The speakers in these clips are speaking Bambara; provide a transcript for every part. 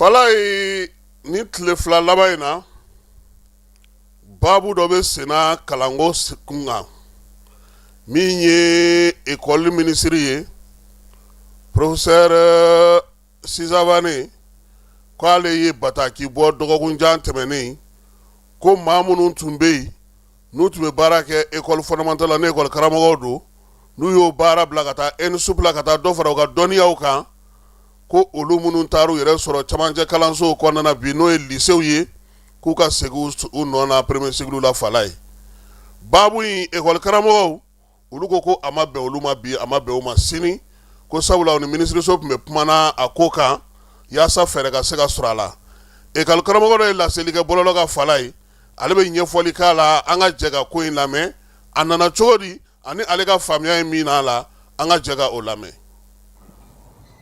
Falaye, ni tile 2 laban in na, baabu dɔ bɛ senna kalanko kun kan, min ye ekɔli minisiri ye, professeur Siza Vane, k'ale ye bataki bɔ dɔgɔkun jan tɛmɛnen, ko maa minnu tun bɛ yen, n'u tun bɛ baara kɛ école fondamentale la, ni ekɔli karamɔgɔw don, n'u y'o baara bila ka taa ENSUP la, ka taa dɔ fara u ka dɔnniyaw kan, ko olu minnu taar'u yɛrɛ sɔrɔ camancɛ kalansow kɔnɔna na bi, n'o ye lycéew ye, k'u ka segin u nɔ na premier cycle la. Falaye, baabu in, ekɔli karamɔgɔw olu ko a ma bɛn olu ma bi, a ma bɛn u ma sini, ko sabula u ni minisiriso tun bɛ kumana a ko kan yaasa fɛɛrɛ ka se ka sɔrɔ a la. Ekɔli karamɔgɔ dɔ ye laseli kɛ bɔlɔlɔ kan. Falaye, ale bɛ ɲɛfɔli k'a la. An ka jɛ ka ko in lamɛn, a nana cogo di ani ale ka faamuya ye min a la, an ka jɛ ka o lamɛn.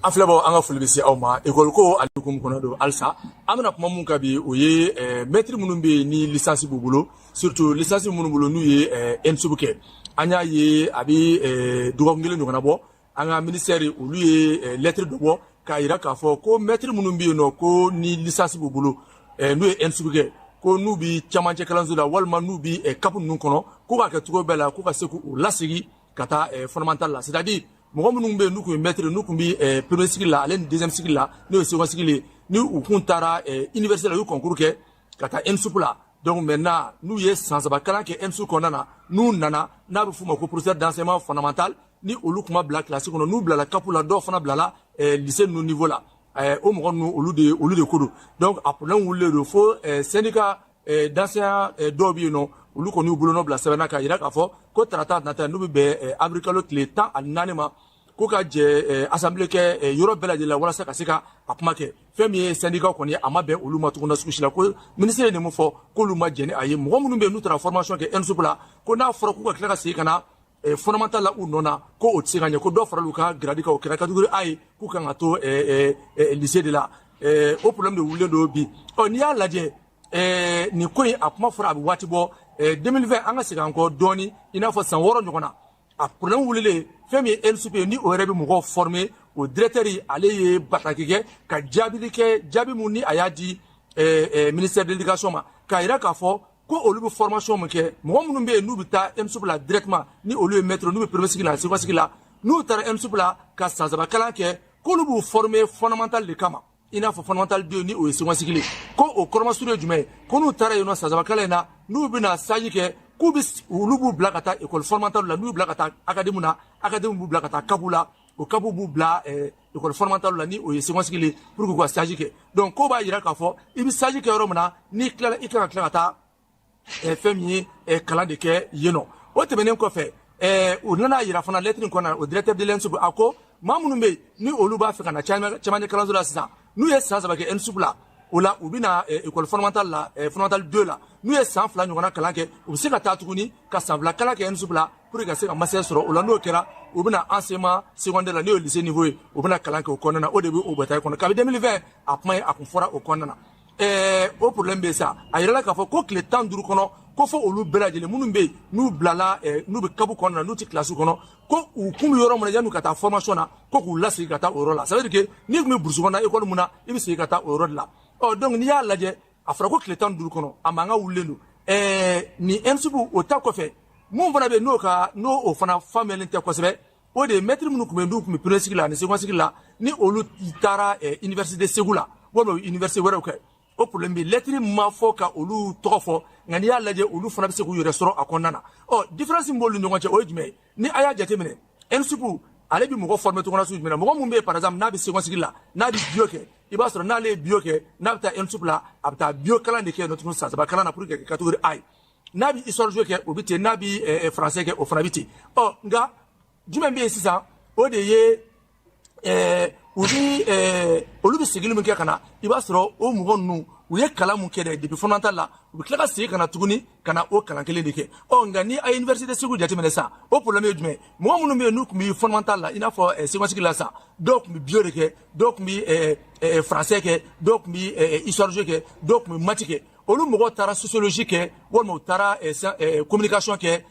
An filɛbɔ, an ka foli bɛ se aw ma. Ekɔli ko ale hukumu kɔnɔ don halisa. An bɛna kuma mun kan bi, o ye mɛtiri minnu bɛ yen ni licence b'u bolo, surtout licence minnu bolo n'u ye ENSUP kɛ. An y'a ye a bɛ dɔgɔkun kelen ɲɔgɔnna bɔ, an ka ministère olu ye lettre dɔ bɔ k'a jira k'a fɔ ko mɛtiri minnu bɛ yen nɔ, ko ni licence b'u bolo, n'u ye ENSUP kɛ, ko n'u bɛ camancɛ kalanso la walima n'u bɛ CAP ninnu kɔnɔ, ko k'a kɛ cogo bɛɛ la ko ka se k'u lasegin ka taa fondamental la, c'est à dire mɔgɔ minnu bɛ yen n'u tun ye mɛtiri, n'u tun bɛ premier cycle la ale ni deuxième cycle la, n'o ye second cycle ye, ni u kun taara université la, u ye concours kɛ ka taa ENSUP la. Donc maintenant, n'u ye san 3 kalan kɛ ENSUP kɔnɔna na, n'u nana, n'a bɛ f'u ma ko professeur d'enseignement fondamental, ni olu tun ma bila classe kɔnɔ, n'u bilala CAP la, dɔw fana bilala lycée ninnu niveau la, o mɔgɔ ninnu, olu de ko don. Donc a problème wulilen don fo syndicat d'enseignants dɔw bɛ yen nɔ, olu kɔni y'u bolonɔ bila sɛbɛn na k'a jira k'a fɔ ko tarata nata, n'u bɛ bɛn avril kalo tile 14 ma, ko ka jɛ assemblée kɛ yɔrɔ bɛɛ lajɛlen la walasa ka se ka a kuma kɛ. Fɛn min ye syndicat kɔni ye, a ma bɛn olu ma tuguni sugu si la, ko ministre ye nin mun fɔ, k'olu ma jɛn ni a ye. Mɔgɔ minnu bɛ yen n'u taara formation kɛ ENSUP la, ko n'a fɔra k'u ka tila ka segin ka na fondamental la u nɔ na, ko o tɛ se ka ɲɛ, ko dɔ faral'u ka grade kan, o kɛra catégorie A ye, k'u kan ka to lycée de la. O problème de wulilen don bi. Ɔ, n'i y'a lajɛ, nin ko in, a kuma fɔra a bɛ waati bɔ, 2020. An ka segin an kɔ dɔɔni, i n'a fɔ san 6 ɲɔgɔn na, a problème wulilen. Fɛn min ye ENSUP ye, ni o yɛrɛ bɛ mɔgɔw former, o directeur, ale ye bataki kɛ ka jaabili kɛ, jaabi mun ni a y'a di ministère de l'Éducation ma, k'a jira k'a fɔ ko olu bɛ formation min kɛ, mɔgɔ minnu bɛ yen n'u bɛ taa ENSUP la directement, ni olu ye maître, n'u bɛ premier cycle la, second cycle la, n'u taara ENSUP la ka san 3 kalan kɛ, k'olu b'u former fondamental de kama, i n'a fɔ fondamental 2, ni o ye second cycle ye. Ko o kɔrɔmasuru ye jumɛn ye? Ko n'u taara yen nɔ san 3 kalan in na, n'u bɛna stage kɛ, k'u bɛ olu b'u bila ka taa école fondamentale la, n'u bila ka taa académie na, académie b'u bila ka taa CAP la, o CAP b'u bila école fondamentale la, ni o ye second cycle ye, pour que k'u ka stage kɛ. Donc ko b'a jira k'a fɔ i bɛ stage kɛ yɔrɔ min na, n'i tilala, i kan ka tila ka taa fɛn min ye kalan de kɛ yen nɔ. O tɛmɛnen kɔfɛ, u nana yira fana lettre in kɔnɔna, o directeur de l'ENSUP, a ko maa minnu bɛ yen ni olu b'a fɛ ka na camancɛ kalanso la sisan, n'u ye san 3 kɛ ENSUP la, o la u bɛ na école fondamentale la, fondamentale 2 la, n'u ye san 2 ɲɔgɔnna kalan kɛ, u bɛ se ka taa tuguni ka san 2 kalan kɛ ENSUP la pour que ka se ka master sɔrɔ. O la, n'o kɛra, u bɛna enseignement secondaire la, n'o ye lycée niveau ye, u bɛna kalan kɛ o kɔnɔna na. O de bɛ o bataille kɔnɔ kabi 2020. A kuma ye, a kun fɔra o kɔnɔna na. O problème bɛ yen sa. A yirala k'a fɔ ko tile 15 kɔnɔ, ko fo olu bɛɛ lajɛlen minnu bɛ yen n'u bilala, n'u bɛ CAP kɔnɔna na, n'u tɛ kilasi kɔnɔ, ko u kun bɛ yɔrɔ min na yan'u ka taa formation na, ko k'u lasegin ka taa o yɔrɔ la. Ça veut dire que n'i tun bɛ brousse kɔnɔ école mun na, i bɛ segin ka taa o yɔrɔ de la. Ɔ, donc n'i y'a lajɛ, a fɔra ko tile 15 kɔnɔ, a mankan wulilen don. Nin ENSUP o ta kɔfɛ, mun fana bɛ yen n'o ka n'o o fana faamuyalen tɛ kosɛbɛ, o de ye mɛtiri minnu tun bɛ yen, n'u tun bɛ premier cycle la ani second cycle la, ni olu taara université Segu la walima université wɛrɛw kɛ, o problème bɛ. Lettre ma fɔ ka olu tɔgɔ fɔ, nka n'i y'a lajɛ, olu fana bɛ se k'u yɛrɛ sɔrɔ a kɔnɔna na. Ɔ, différence min b'olu ni ɲɔgɔn cɛ, o ye jumɛn ye? Ni a y'a jateminɛ, ENSUP ale bɛ mɔgɔ former cogo sugu jumɛn na? Mɔgɔ mun bɛ yen, par exemple, n'a bɛ second cycle la, n'a bɛ bio kɛ, i b'a sɔrɔ n'ale ye bio kɛ, n'a bɛ taa ENSUP la, a bɛ taa bio kalan de kɛ yen nɔ tuguni san 3 kalan na pour que ka kɛ catégorie A ye. N'a bɛ histoire géo kɛ, o bɛ ten. N'a bɛ français kɛ, o fana bɛ ten. Ɔ, nka jumɛn bɛ yen sisan? O de ye u bi olu bɛ segin min kɛ ka na, i b'a sɔrɔ o mɔgɔ ninnu, u ye kalan mun kɛ dɛ depuis fondamental la, u bɛ tila ka segin ka na tuguni ka na o kalan kelen de kɛ. Ɔ, nka ni a ye université Segu jateminɛ sisan, o problème ye jumɛn ye? Mɔgɔ minnu bɛ yen n'u tun bɛ fondamental la, i n'a fɔ second cycle la sisan, dɔw tun bɛ bio de kɛ, dɔw tun bɛ français kɛ, dɔw tun bɛ histoire géo kɛ, dɔw tun bɛ maths kɛ, olu mɔgɔw taara sociologie kɛ walima u taara communication kɛ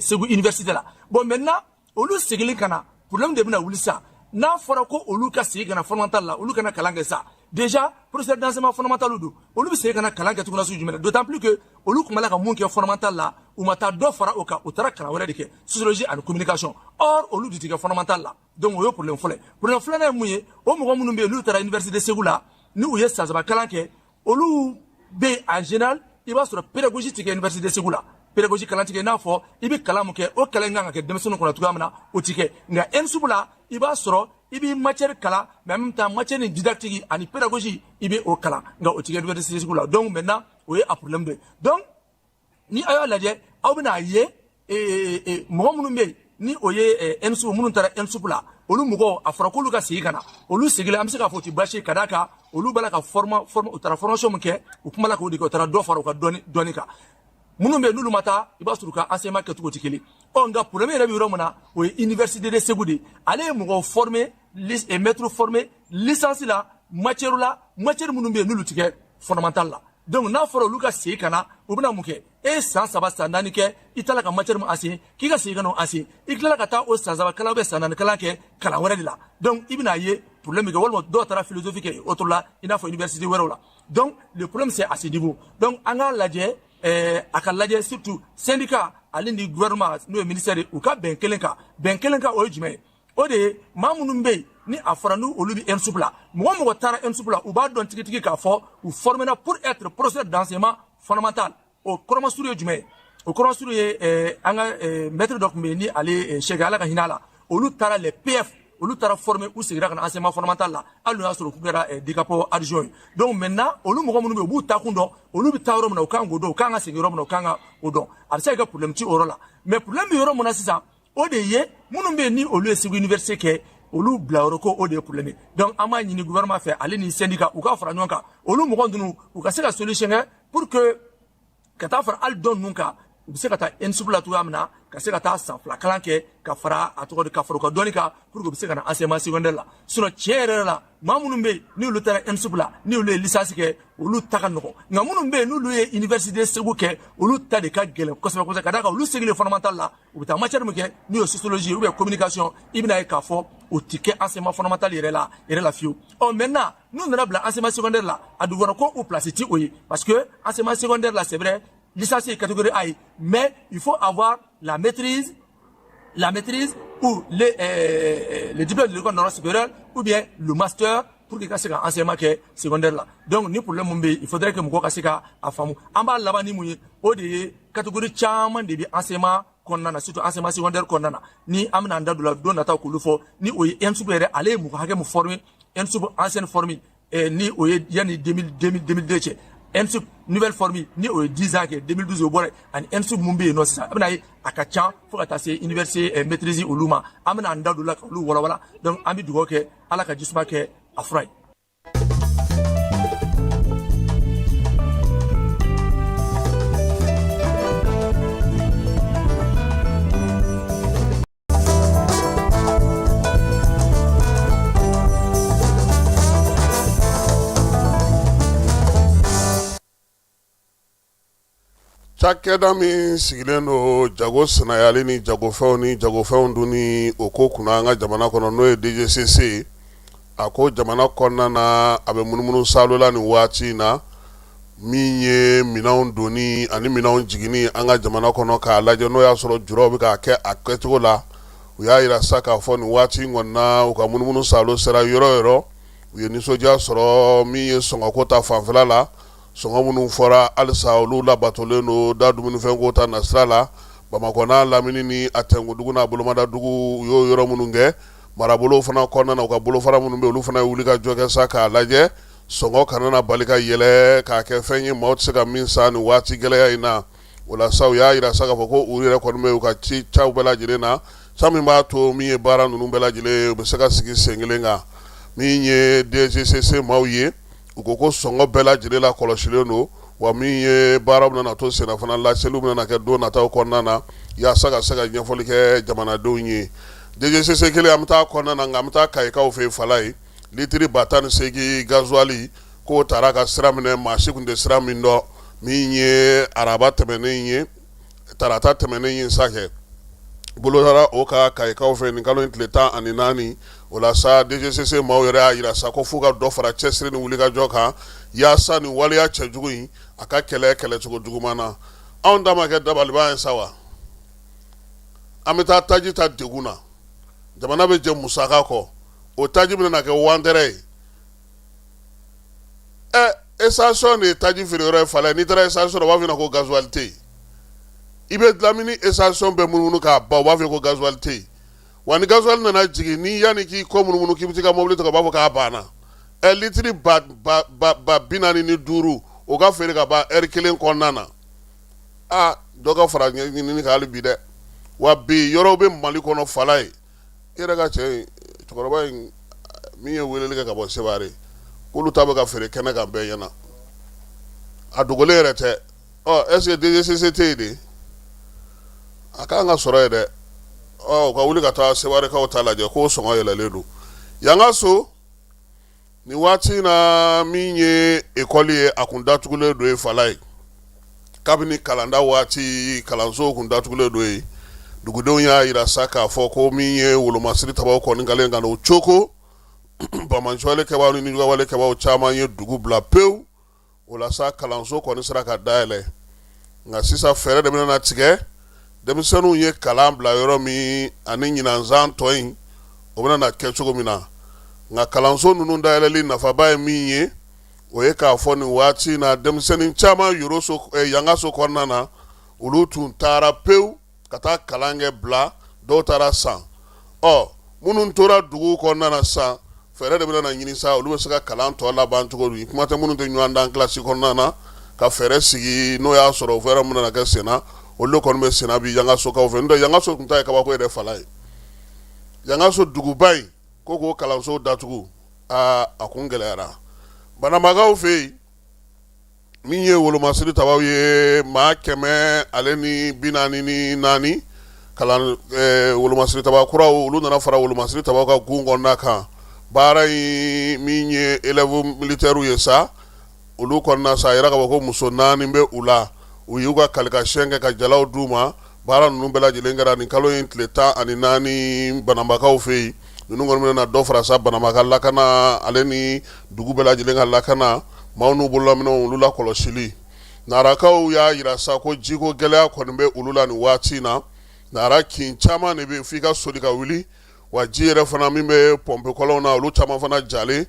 Segu université la. Bon, maintenant olu seginlen ka na, problème de bɛna wuli sisan. N'a fɔra ko olu ka segin ka na fondamental la, olu kana kalan kɛ sa. Déjà professeur d'enseignement fondamental don, olu bɛ segin ka na kalan kɛ tuguni sugu jumɛn na? D'autant plus que olu tun b'a la ka mun kɛ fondamental la, u ma taa dɔ fara o kan, u taara kalan wɛrɛ de kɛ, sociologie ani communication. Or olu de ti kɛ fondamental la. Donc o ye problème fɔlɔ ye. Problème filanan ye mun ye? O mɔgɔ minnu bɛ yen, n'u taara université Segu la, ni u ye san 3 kalan kɛ, olu bɛ yen, en général i b'a sɔrɔ pédagogie ti kɛ université Segu la. Pédagogie kalan ti kɛ, i n'a fɔ i bɛ kalan mun kɛ, o kalan in kan ka kɛ denmisɛnninw kunna cogoya min na, o ti kɛ. Nka ENSUP la, i b'a sɔrɔ i b'i matière kalan, mais en même temps matière ni didactique ani pédagogie, i bɛ o kalan, nka o ti kɛ université Segu la. Donc maintenant o ye a problème dɔ ye. Donc ni aw y'a lajɛ, aw bɛna ye mɔgɔ minnu bɛ yen, ni o ye ENSUP, minnu taara ENSUP la, olu mɔgɔw, a fɔra k'olu ka segin ka na. Olu seginna, an bɛ se k'a fɔ o tɛ baasi ye, ka d'a kan olu b'a la ka forma forma u taara formation min kɛ, u kuma la k'o de kɛ, u taara dɔ fara u ka dɔnni kan. Minnu bɛ yen, n'olu ma taa, i b'a sɔrɔ u ka enseignement kɛcogo tɛ kelen. Ɔ nka problème yɛrɛ bɛ yɔrɔ min na, o ye université de Segu de ye. Ale ye mɔgɔw former, maître former licence la, matière la, matière minnu bɛ yen, n'olu tɛ kɛ fondamental la. Donc n'a fɔra olu ka segin ka na, u bɛna mun kɛ? E ye san 3, san 4 kɛ, i taara ka matière min enseigner, k'i ka segin ka n'o enseigner, i tilala ka taa o san 3 kalan ou san 4 kalan kɛ kalan wɛrɛ de la. Donc i bɛna ye problème bɛ kɛ, walima dɔw taara philosophie kɛ autre la, i n'a fɔ université wɛrɛw la. Donc le problème, c'est à ce niveau. Donc an k'a lajɛ, a ka lajɛ surtout syndicat ale ni gouvernement, n'o ye ministère ye, u ka bɛn kelen kan. Bɛn kelen kan, o ye jumɛn ye? O de ye maa minnu bɛ yen, ni a fɔra n'u olu bɛ ENSUP la, mɔgɔ mɔgɔ taara ENSUP la, u b'a dɔn tigitigi k'a fɔ u formera pour être professeur d'enseignement fondamental. O kɔrɔmasuru ye jumɛn ye? O kɔrɔmasuru ye an ka maître dɔ tun bɛ yen, ni ale Sɛki, Ala ka hinɛ a la, olu taara les PF, olu taara former, u seginna ka na enseignement fondamental la, hali n'o y'a sɔrɔ k'u kɛra DCAP adjoint ye. Donc maintenant olu mɔgɔ minnu bɛ yen, u b'u taakun dɔn, olu bɛ taa yɔrɔ min na, u kan k'o dɔn, u kan ka segin yɔrɔ min na, u kan ka o dɔn. A bɛ se ka kɛ problème ti o yɔrɔ la. Mais problème bɛ yɔrɔ min na sisan, o de ye minnu bɛ yen, ni olu ye Segu université kɛ, olu bila yɔrɔ ko, o de ye problème ye. Donc an b'a ɲini gouvernement fɛ, ale ni syndicat, u ka fara ɲɔgɔn kan, olu mɔgɔ ninnu, u ka se ka solution kɛ pour que ka taa fara hali dɔ ninnu kan, u bɛ se ka taa ENSUP la cogoya min na, ka se ka taa san 2 kalan kɛ, ka fara a tɔgɔ di, ka fara u ka dɔnni kan, pour que u bɛ se ka na enseignement secondaire la. Sinon tiɲɛ yɛrɛ la, maa minnu bɛ yen, n'olu taara ENSUP la, ni olu ye licence kɛ, olu ta ka nɔgɔn. Nka minnu bɛ yen, n'olu ye université Segu kɛ, olu ta de ka gɛlɛn kosɛbɛ kosɛbɛ, ka d'a kan olu seginnen fondamental la, u bɛ taa matière min kɛ, n'o ye sociologie ou bien communication, i bɛna ye k'a fɔ o ti kɛ enseignement fondamental yɛrɛ la fiyewu. Ɔ maintenant n'u nana bila enseignement secondaire la, a dugukɔrɔ ko o place ti o ye, parce que enseignement secondaire la, c'est vrai, licence est catégorie A, mais il faut avoir la maîtrise ou le diplôme de l'école normale supérieure ou bien le master pour que ka se ka enseignement kɛ secondaire la. Donc ni problème mun bɛ yen, il faudrait que mɔgɔw ka se ka a faamu. An b'a laban ni mun ye? O de ye catégorie caman de bɛ enseignement kɔnɔna na, surtout enseignement secondaire kɔnɔna na, ni an bɛna an da don la don nataw k'olu fɔ, ni o ye ENSUP yɛrɛ, ale ye mɔgɔ hakɛ mun former, ENSUP ancienne formule, ni o ye yanni 2000 2002 cɛ, ENSUP nouvelle formule, ni o ye 10 ans kɛ, 2012 o bɔra yen, ani ENSUP mun bɛ yen nɔ sisan, a bɛna ye a ka ca fo ka taa se université maîtrise olu ma. An bɛna an da don la ka olu walawala. Donc an bɛ dugawu kɛ, Ala ka jisuma kɛ a fura ye. Cakɛda min sigilen don jago sɛnɛyali ni jagofɛnw ni jagofɛnw dunni o ko kunna an ka jamana kɔnɔ, n'o ye DGCC ye, a ko jamana kɔnɔna na, a bɛ munumunu saalo la nin waati in na, min ye minɛnw donni ani minɛnw jiginni an ka jamana kɔnɔ, k'a lajɛ n'o y'a sɔrɔ juraw bɛ k'a kɛ a kɛcogo la. U y'a jira sa k'a fɔ nin waati in kɔni na, u ka munumunu saalo sera yɔrɔ yɔrɔ, u ye nisɔndiya sɔrɔ min ye sɔngɔko ta fanfɛla la. Sɔngɔ minnu fɔra, halisa olu labatolen don da dumunifɛnko ta nasira la. Bamakɔ n'a lamini ni a tɛnkudugu n'a bolomadadugu, u y'o yɔrɔ minnu kɛ marabolo fana kɔnɔna na, u ka bolofara minnu bɛ, olu fana ye wuli ka jɔ kɛ sa k'a lajɛ sɔngɔ kana na bali ka yɛlɛ k'a kɛ fɛn ye maaw tɛ se ka min san nin waati gɛlɛya in na. O la sa, u y'a jira sa k'a fɔ ko u yɛrɛ kɔni bɛ u ka ci caw bɛɛ lajɛlen na sa, min b'a to min ye baara ninnu bɛɛ lajɛlen, u bɛ se ka sigi sen kelen kan. Min ye DGCC maaw ye, u ko ko sɔngɔ bɛɛ lajɛlen la kɔlɔsilen don, wa min ye baara bɛna to senna fana, laseliw bɛna kɛ don nataw kɔnɔna na yaasa ka se ka ɲɛfɔli kɛ jamanadenw ye. DGCC kelen, an bɛ taa kɔnɔna na, nka an bɛ taa Kayikaw fɛ yen. Fala ye litiri 18 000 gazuwali k'o taara ka sira minɛ, maa si tun tɛ sira min dɔn. Min ye araba tɛmɛnen ye, tarata tɛmɛnen ye sa kɛ. bolodara o kan Kayikaw fɛ nin kalo in tile 14. O la sa, DGCC maaw yɛrɛ y'a jira sa ko f'u ka dɔ fara cɛsiri ni wulikajɔ kan yaasa nin waleya cɛjugu in a ka kɛlɛ kɛlɛcogo juguman na. Anw ta ma kɛ dabaliban ye sa wa? An bɛ taa taji ta degun na, jamana bɛ jɛ musaka kɔ, o taji bɛna na kɛ wantɛrɛ ye. Ɛ, station de ye taji feere yɔrɔ ye Falaye. N'i taara station na, u b'a fɔ i ɲɛna ko gasoil tɛ yen. I bɛ lamini station bɛɛ munumunu k'a ban, u b'a fɔ ko gasoil tɛ yen. Wa ni gasoil nana jigin, ni yanni k'i kɔ munumunu k'i bɛ t'i ka mobili ta, u b'a fɔ k'a banna. Ɛ, litiri ba 45, o ka feere ka ban ɛri kelen kɔnɔna na. Aa, dɔ ka fara ɲɛɲinini kan hali bi dɛ. Wa bi yɔrɔw bɛ Mali kɔnɔ, Falaye, i yɛrɛ ka cɛ in, cɛkɔrɔba in min ye weleli kɛ ka bɔ Seware, k'olu ta bɛ ka feere kɛnɛ kan bɛɛ ɲɛna, a dogolen yɛrɛ tɛ. Ɔ, est ce que DGCC tɛ yen de? A ka kan ka sɔrɔ yen dɛ. Ɔ, u ka wuli ka taa Sewarekaw ta lajɛ k'o sɔngɔ yɛlɛlen don. Yangaso, nin waati in na, min ye ekɔli ye, a kun datugulen don yen, Falaye, kabini kalanda waati kalansow kun datugulen don yen. Dugudenw y'a jira sa k'a fɔ ko min ye wolomasiri tabaw kɔni kalen ka na o coko, banbaanciwale kɛbaaw ni nijuguyawale kɛbaaw caman ye dugu bila pewu. O la sa, kalanso kɔni sera ka dayɛlɛ, nka sisan fɛɛrɛ de bɛna na tigɛ denmisɛnninw ye kalan bila yɔrɔ min ani ɲinansan tɔ in, o bɛna na kɛ cogo min na. Nka kalanso ninnu dayɛlɛli nafaba ye min ye, o ye k'a fɔ nin waati in na, denmisɛnnin caman yoroso Yangaso kɔnɔna na, olu tun taara pewu ka taa kalan kɛ bila, dɔw taara san. Ɔ, minnu tora dugu kɔnɔna na san, fɛɛrɛ de bɛna na ɲini sa, olu bɛ se ka kalan tɔ laban cogo di? Kuma tɛ minnu tɛ ɲɔgɔn dan kilasi kɔnɔna na, ka fɛɛrɛ sigi n'o y'a sɔrɔ o fɛɛrɛ min nana kɛ senna, olu de kɔni bɛ senna bi Yangasokaw fɛ. N'o tɛ, Yangaso tun ta ye kabako yɛrɛ, Falaye. Yangaso duguba in ko k'o kalanso datugu, aa, a kun gɛlɛyara. Banambakaw fɛ yen, min ye wolomasiri tabaw ye, maa 144 kalan wolomasiri taba kuraw, olu nana fara wolomasiri tabaw ka gun kɔnɔna kan. Baara in, min ye élèves militaires ye sa, olu kɔnɔna sa, a yira k'a fɔ ko muso 4 bɛ u la. U y'u ka kalikasiyɛn kɛ ka jalaw d'u ma. Baara ninnu bɛɛ lajɛlen kɛra nin kalo in tile 14 Banambakaw fɛ yen. Ninnu kɔni bɛna dɔ fara sa Banamba ka lakana, ale ni dugu bɛɛ lajɛlen ka lakana, maaw n'u bololaminɛnw, olu lakɔlɔsili. Narakaw y'a jira sa ko jiko gɛlɛya kɔni bɛ olu la nin waati in na. Nara kin caman de bɛ yen, f'i ka soli ka wuli. Wa ji yɛrɛ fana min bɛ pɔnpe kɔlɔnw na, olu caman fana jalen.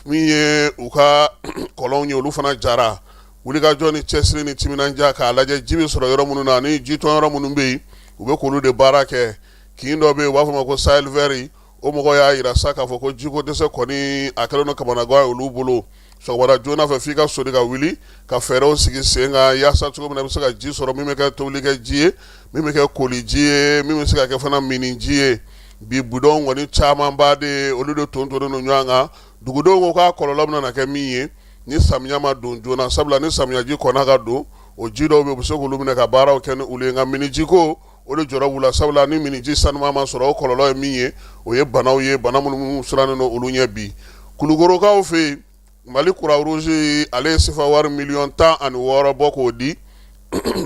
Min ye u ka kɔlɔnw ye, olu fana jara. Wulikajɔ ni cɛsiri ni timinandiya k'a lajɛ ji bɛ sɔrɔ yɔrɔ minnu na ani jitɔn yɔrɔ minnu bɛ yen, u bɛ k'olu de baara kɛ. Kin dɔ bɛ yen, u b'a fɔ ma ko Sahel Vert, o mɔgɔw y'a jira sa k'a fɔ ko jiko dɛsɛ kɔni, a kɛlen don kamanagan ye olu bolo. Sɔgɔmada joona fɛ, f'i ka soli ka wuli ka fɛɛrɛw sigi sen kan yaasa cogo min na i bɛ se ka ji sɔrɔ min bɛ kɛ tobilikɛ ji ye, min bɛ kɛ koli ji ye, min bɛ se ka kɛ fana mini ji ye. Bi bidɔn kɔni camanba de, olu de tontonnen don ɲɔgɔn kan. Dugudenw ko k'a kɔlɔlɔ bɛna na kɛ min ye ni samiya ma don joona, sabula ni samiyaji kɔnna ka don, o ji dɔw bɛ yen, u bɛ se k'olu minɛ ka baaraw kɛ ni olu ye. Nka minijiko, o de jɔrɔ b'u la, sabula ni miniji sanuman ma sɔrɔ, o kɔlɔlɔ ye min ye, o ye banaw ye, bana minnu sirannen don olu ɲɛ bi. Kulukorokaw fɛ yen, Mali Croix Rouge, ale ye sefa wari miliyɔn 16 bɔ k'o di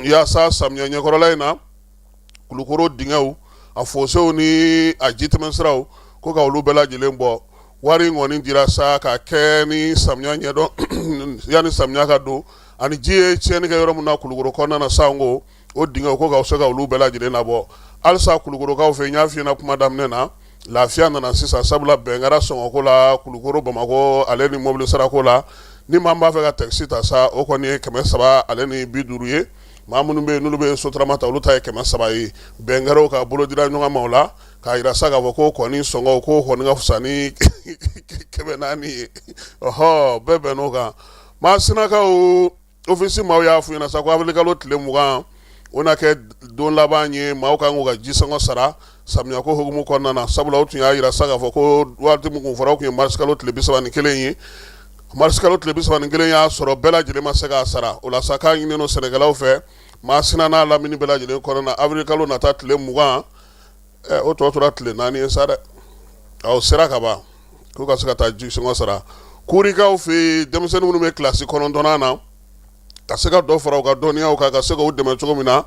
yaasa samiya ɲɛkɔrɔla in na, Kulukoro dingɛw, a fosew ni a jitɛmɛsiraw, ko ka olu bɛɛ lajɛlen bɔ. Wari in kɔni dira sa ka kɛ ni samiya ɲɛdɔn, yanni samiya ka don, ani ji ye tiɲɛni kɛ yɔrɔ min na Kulukoro kɔnɔna na sanko o dingɛw, ko ka se ka olu bɛɛ lajɛlen labɔ. Halisa Kulukorokaw fɛ, n y'a f'i ɲɛna kuma daminɛ na, lafiya nana sisan, sabula bɛn kɛra sɔngɔko la Kulukoro, Bamakɔ, ale ni mobili sarako la. Ni maa b'a fɛ ka takisi ta sa, o kɔni ye 350 ye. Maa minnu bɛ yen n'olu bɛ Sotarama ta, olu ta ye 300 ye. Bɛn kɛra o kan, bolo dira ɲɔgɔn ma o la, k'a jira sa k'a fɔ ko kɔni sɔngɔ ko kɔni ka fisa ni 400 ye. Ɔhɔ, bɛɛ bɛnn'o kan. Masinakaw ofisi maaw y'a f'u ɲɛna sa ko avril kalo tile 20, o na kɛ don laban ye maaw kan k'u ka jisɔngɔ sara samiyako hukumu kɔnɔna na, sabula o tun y'a jira sa k'a fɔ ko waati min kun fɔra, o tun ye mars kalo tile 31 ye. Mars kalo tile 31 y'a sɔrɔ bɛɛ lajɛlen ma se k'a sara. O la sa, k'a ɲininen don sɛnɛkɛlaw fɛ Masina n'a lamini bɛɛ lajɛlen kɔnɔna na, avril kalo nata tile 20, o tɔ tora tile 4 ye sa dɛ, o sera ka ban, k'u ka se ka taa jisɔngɔ sara. Kurikaw fɛ yen, denmisɛnnin minnu bɛ kilasi 9nan na, ka se ka dɔ fara u ka dɔnniyaw kan, ka se k'u dɛmɛ cogo min na,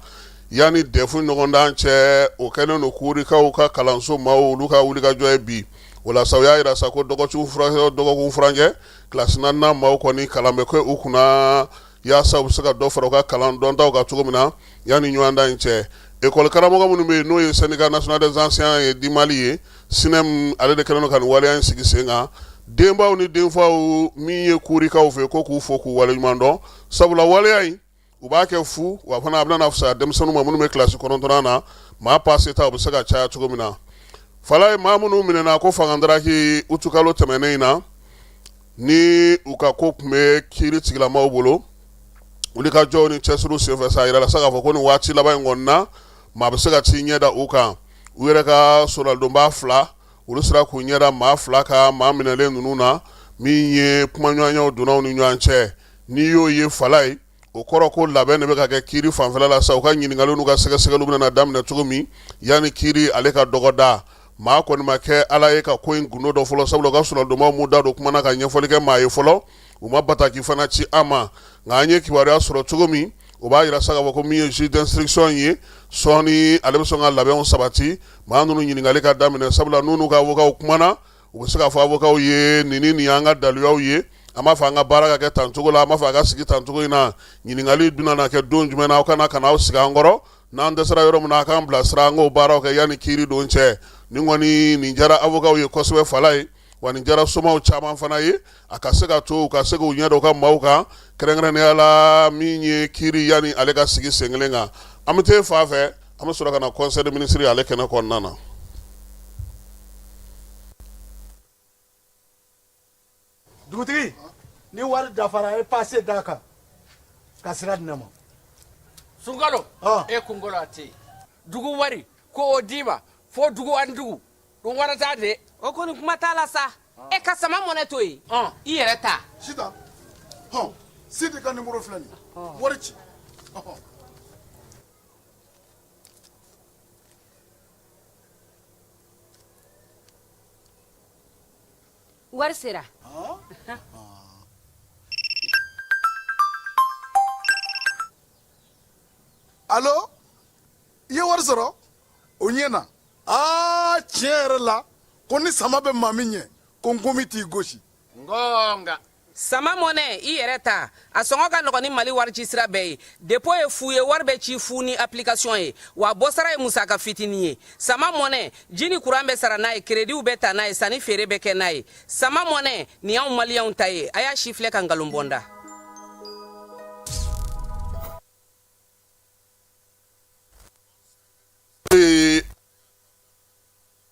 Yanni DEF ɲɔgɔndan cɛ, o kɛlen don Kurikaw ka kalanso maaw olu ka wulikajɔ ye bi. O la sa, u y'a jira sa ko dɔgɔkun furancɛ kilasi naaninan maaw kɔni kalan bɛ kɛ u kunna yaasa u bɛ se ka dɔ fara u ka kalan dɔntaw kan cogo min na yanni ɲɔgɔndan in cɛ. Ekɔli karamɔgɔ minnu bɛ yen, n'o ye Syndicat national des enseignants ye du Mali ye, SNEM, ale de kɛlen don ka nin waleya in sigi sen kan. Denbaw ni denfaw min ye Kurikaw fɛ, ko k'u fo k'u waleɲuman dɔn, sabula waleya in u b'a kɛ fu wa fana a bɛna fisaya denmisɛnninw ma minnu bɛ kilasi kɔnɔntɔnnan na, maa pase ta u bɛ se ka caya cogo min na. Falaye, maa minnu minɛna ko fangadaraki utukalo tɛmɛnen in na, ni u ka ko tun bɛ kiiri tigilamaw bolo, wulikajɔw ni cɛsiriw senfɛ sa, a yirala sa k'a fɔ ko nin waati laban in kɔni na, maa bɛ se ka t'i ɲɛ da u kan. U yɛrɛ ka soladonbaa fila, olu sera k'u ɲɛ da maa fila ka maa minɛlen ninnu na, min ye kumaɲɔgɔnyaw donna u ni ɲɔgɔn cɛ. N'i y'o ye Falaye, o kɔrɔ ko labɛn de bɛ ka kɛ kiiri fanfɛla la sa, u ka ɲininkaliw n'u ka sɛgɛsɛgɛliw bɛna daminɛ cogo min yanni kiiri ale ka dɔgɔda. Maa kɔni ma kɛ Ala ye ka ko in gundo dɔn fɔlɔ, sabula u ka soladonbaw m'u da don kuma na ka ɲɛfɔli kɛ maa ye fɔlɔ, u ma bataki fana ci an ma. Nka an ye kibaruya sɔrɔ cogo min, o b'a jira sa k'a fɔ ko min ye juge d'instruction ye, sɔɔni ale bɛ sɔn ka labɛnw sabati, maa ninnu ɲininkali ka daminɛ, sabula n'u n'u ka avocat kumana, u bɛ se k'a fɔ avocat ye nin ni nin y'an ka daluyaw ye, an b'a fɛ an ka baara ka kɛ tan cogo la, an b'a fɛ a ka sigi tan cogo in na, ɲininkali bɛna na kɛ don jumɛn na, aw kana ka na aw sigi an kɔrɔ, n'an dɛsɛra yɔrɔ min na, a k'an bilasira, an k'o baaraw kɛ yanni kiiri don cɛ. Nin kɔni nin diyara avocat ye kosɛbɛ Falaye, wa nin diyara somaw caman fana ye, a ka se ka to u ka se k'u ɲɛ da u ka maaw kan, kɛrɛnkɛrɛnnenya la min ye kiiri yanni ale ka sigi sen kelen kan. An bɛ taa fan fɛ, an bɛ sɔrɔ ka na conseil des ministres ale kɛnɛ kɔnɔna na. Dugutigi, ni wari dafara, e pase d'a kan ka sira di ne ma. Sunkalo, e kunkolo a tɛ dugu wari ko o d'i ma fo dugu ani dugu ɗum waɗata de. O kɔni kuma t'a la sa, e ka sama mɔnɛ to yen, i yɛrɛ ta. Sitan, hɔn, Sidi ka nimoro filɛ nin ye, wari ci. Wari sera. Alo, i ye wari sɔrɔ, o ɲɛna. Aa, tiɲɛ yɛrɛ la, ko ni sama bɛ maa min ɲɛ, ko nkomi t'i gosi. Gonga. Sama mɔnɛ, i yɛrɛ ta, a sɔngɔ ka nɔgɔn ni Mali warici sira bɛɛ ye. Dépôt ye fu ye, wari bɛ ci fu ni application ye, wa bɔsara ye musaka fitinin ye. Sama mɔnɛ, ji ni kuran bɛ sara n'a ye, kerediw bɛ ta n'a ye, sanni feere bɛ kɛ n'a ye. Sama mɔnɛ, nin y'anw maliyɛnw ta ye, a y'a sifilɛ ka nkalon bɔ n da.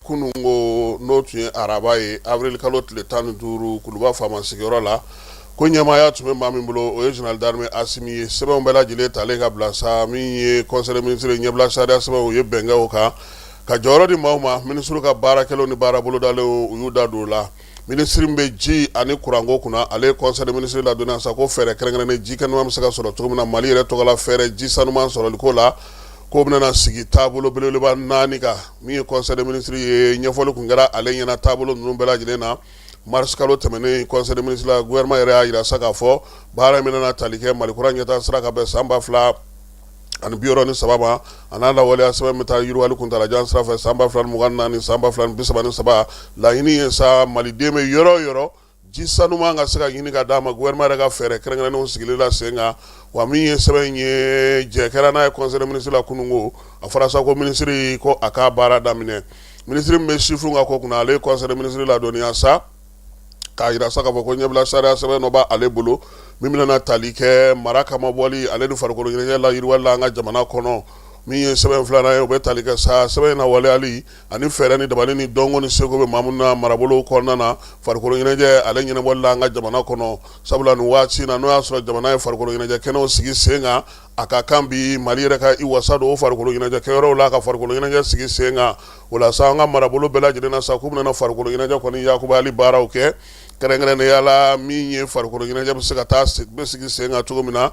Kununko, n'o tun ye araba ye, avril kalo tile 15, Kuluba faama sigiyɔrɔ la, ko ɲɛmaaya tun bɛ maa min bolo, o ye général d'armée Asimi ye. Sɛbɛnw bɛɛ lajɛlen talen ka bila sa, min ye conseil des ministres ɲɛbila sariya sɛbɛnw, u ye bɛn kɛ o kan ka jɔyɔrɔ di maaw ma. Minisiriw ka baara kɛlenw ni baara bolodalenw, u y'u da don o la. Minisiri min bɛ ji ani kuranko kunna, ale ye conseil des ministres ladɔnniya sa ko fɛɛrɛ kɛrɛnkɛrɛnnen ji kɛnɛma bɛ se ka sɔrɔ cogo min na Mali yɛrɛ tɔgɔ la, fɛɛrɛ ji sanuman sɔrɔliko la, k'o bɛna sigi taabolo belebeleba naani kan. Min ye conseil des ministres ye, ɲɛfɔli tun kɛra ale ɲɛna taabolo ninnu bɛɛ lajɛlen na. Mars kalo tɛmɛnen, conseil des ministres la, gouvernement yɛrɛ y'a jira sa k'a fɔ baara min bɛna tali kɛ Mali kura ɲɛtaa sira ka bɛn san 2063 ma, a n'a lawaleya sɛbɛn bɛ taa yiriwali kuntaalajan sira fɛ san 2024, san 2033. Laɲini ye sa, maliden bɛ yɔrɔ o yɔrɔ, ji sanuman ka se ka ɲini ka d'a ma, gouvernement yɛrɛ ka fɛɛrɛ kɛrɛnkɛrɛnnenw sigili la sen kan. Wa min ye sɛbɛn in ye, jɛ kɛra n'a ye conseil des ministres la kununko. A fɔra sa ko minisiri ko a ka baara daminɛ. Minisiri min bɛ sifinw ka ko kunna, ale ye conseil des ministres ladɔnniya sa k'a jira sa k'a fɔ ko ɲɛbila sariya sɛbɛn dɔ b'ale bolo min bɛna tali kɛ mara kamabɔli ale ni farikolo ɲɛnajɛ la yiriwali la an ka jamana kɔnɔ. Min ye sɛbɛn filanan ye, o bɛ tali kɛ sa sɛbɛn in lawaleyali ani fɛɛrɛ ni dabali ni dɔnko ni seko bɛ maa minnu na marabolo kɔnɔna na farikolo ɲɛnajɛ ale ɲɛnabɔli la an ka jamana kɔnɔ. Sabula nin waati na, n'o y'a sɔrɔ jamana ye farikolo ɲɛnajɛ kɛnɛw sigi sen kan, a ka kan bi Mali yɛrɛ ka i wasa don o farikolo ɲɛnajɛ kɛyɔrɔw la ka farikolo ɲɛnajɛ sigi sen kan. O la sa, an ka marabolo bɛɛ lajɛlen na sa, k'u bɛna farikolo ɲɛnajɛ kɔni yakubayali baaraw kɛ, kɛrɛnkɛrɛnnenya la min ye farikolo ɲɛnajɛ bɛ se ka taa bɛ sigi sen kan cogo min na.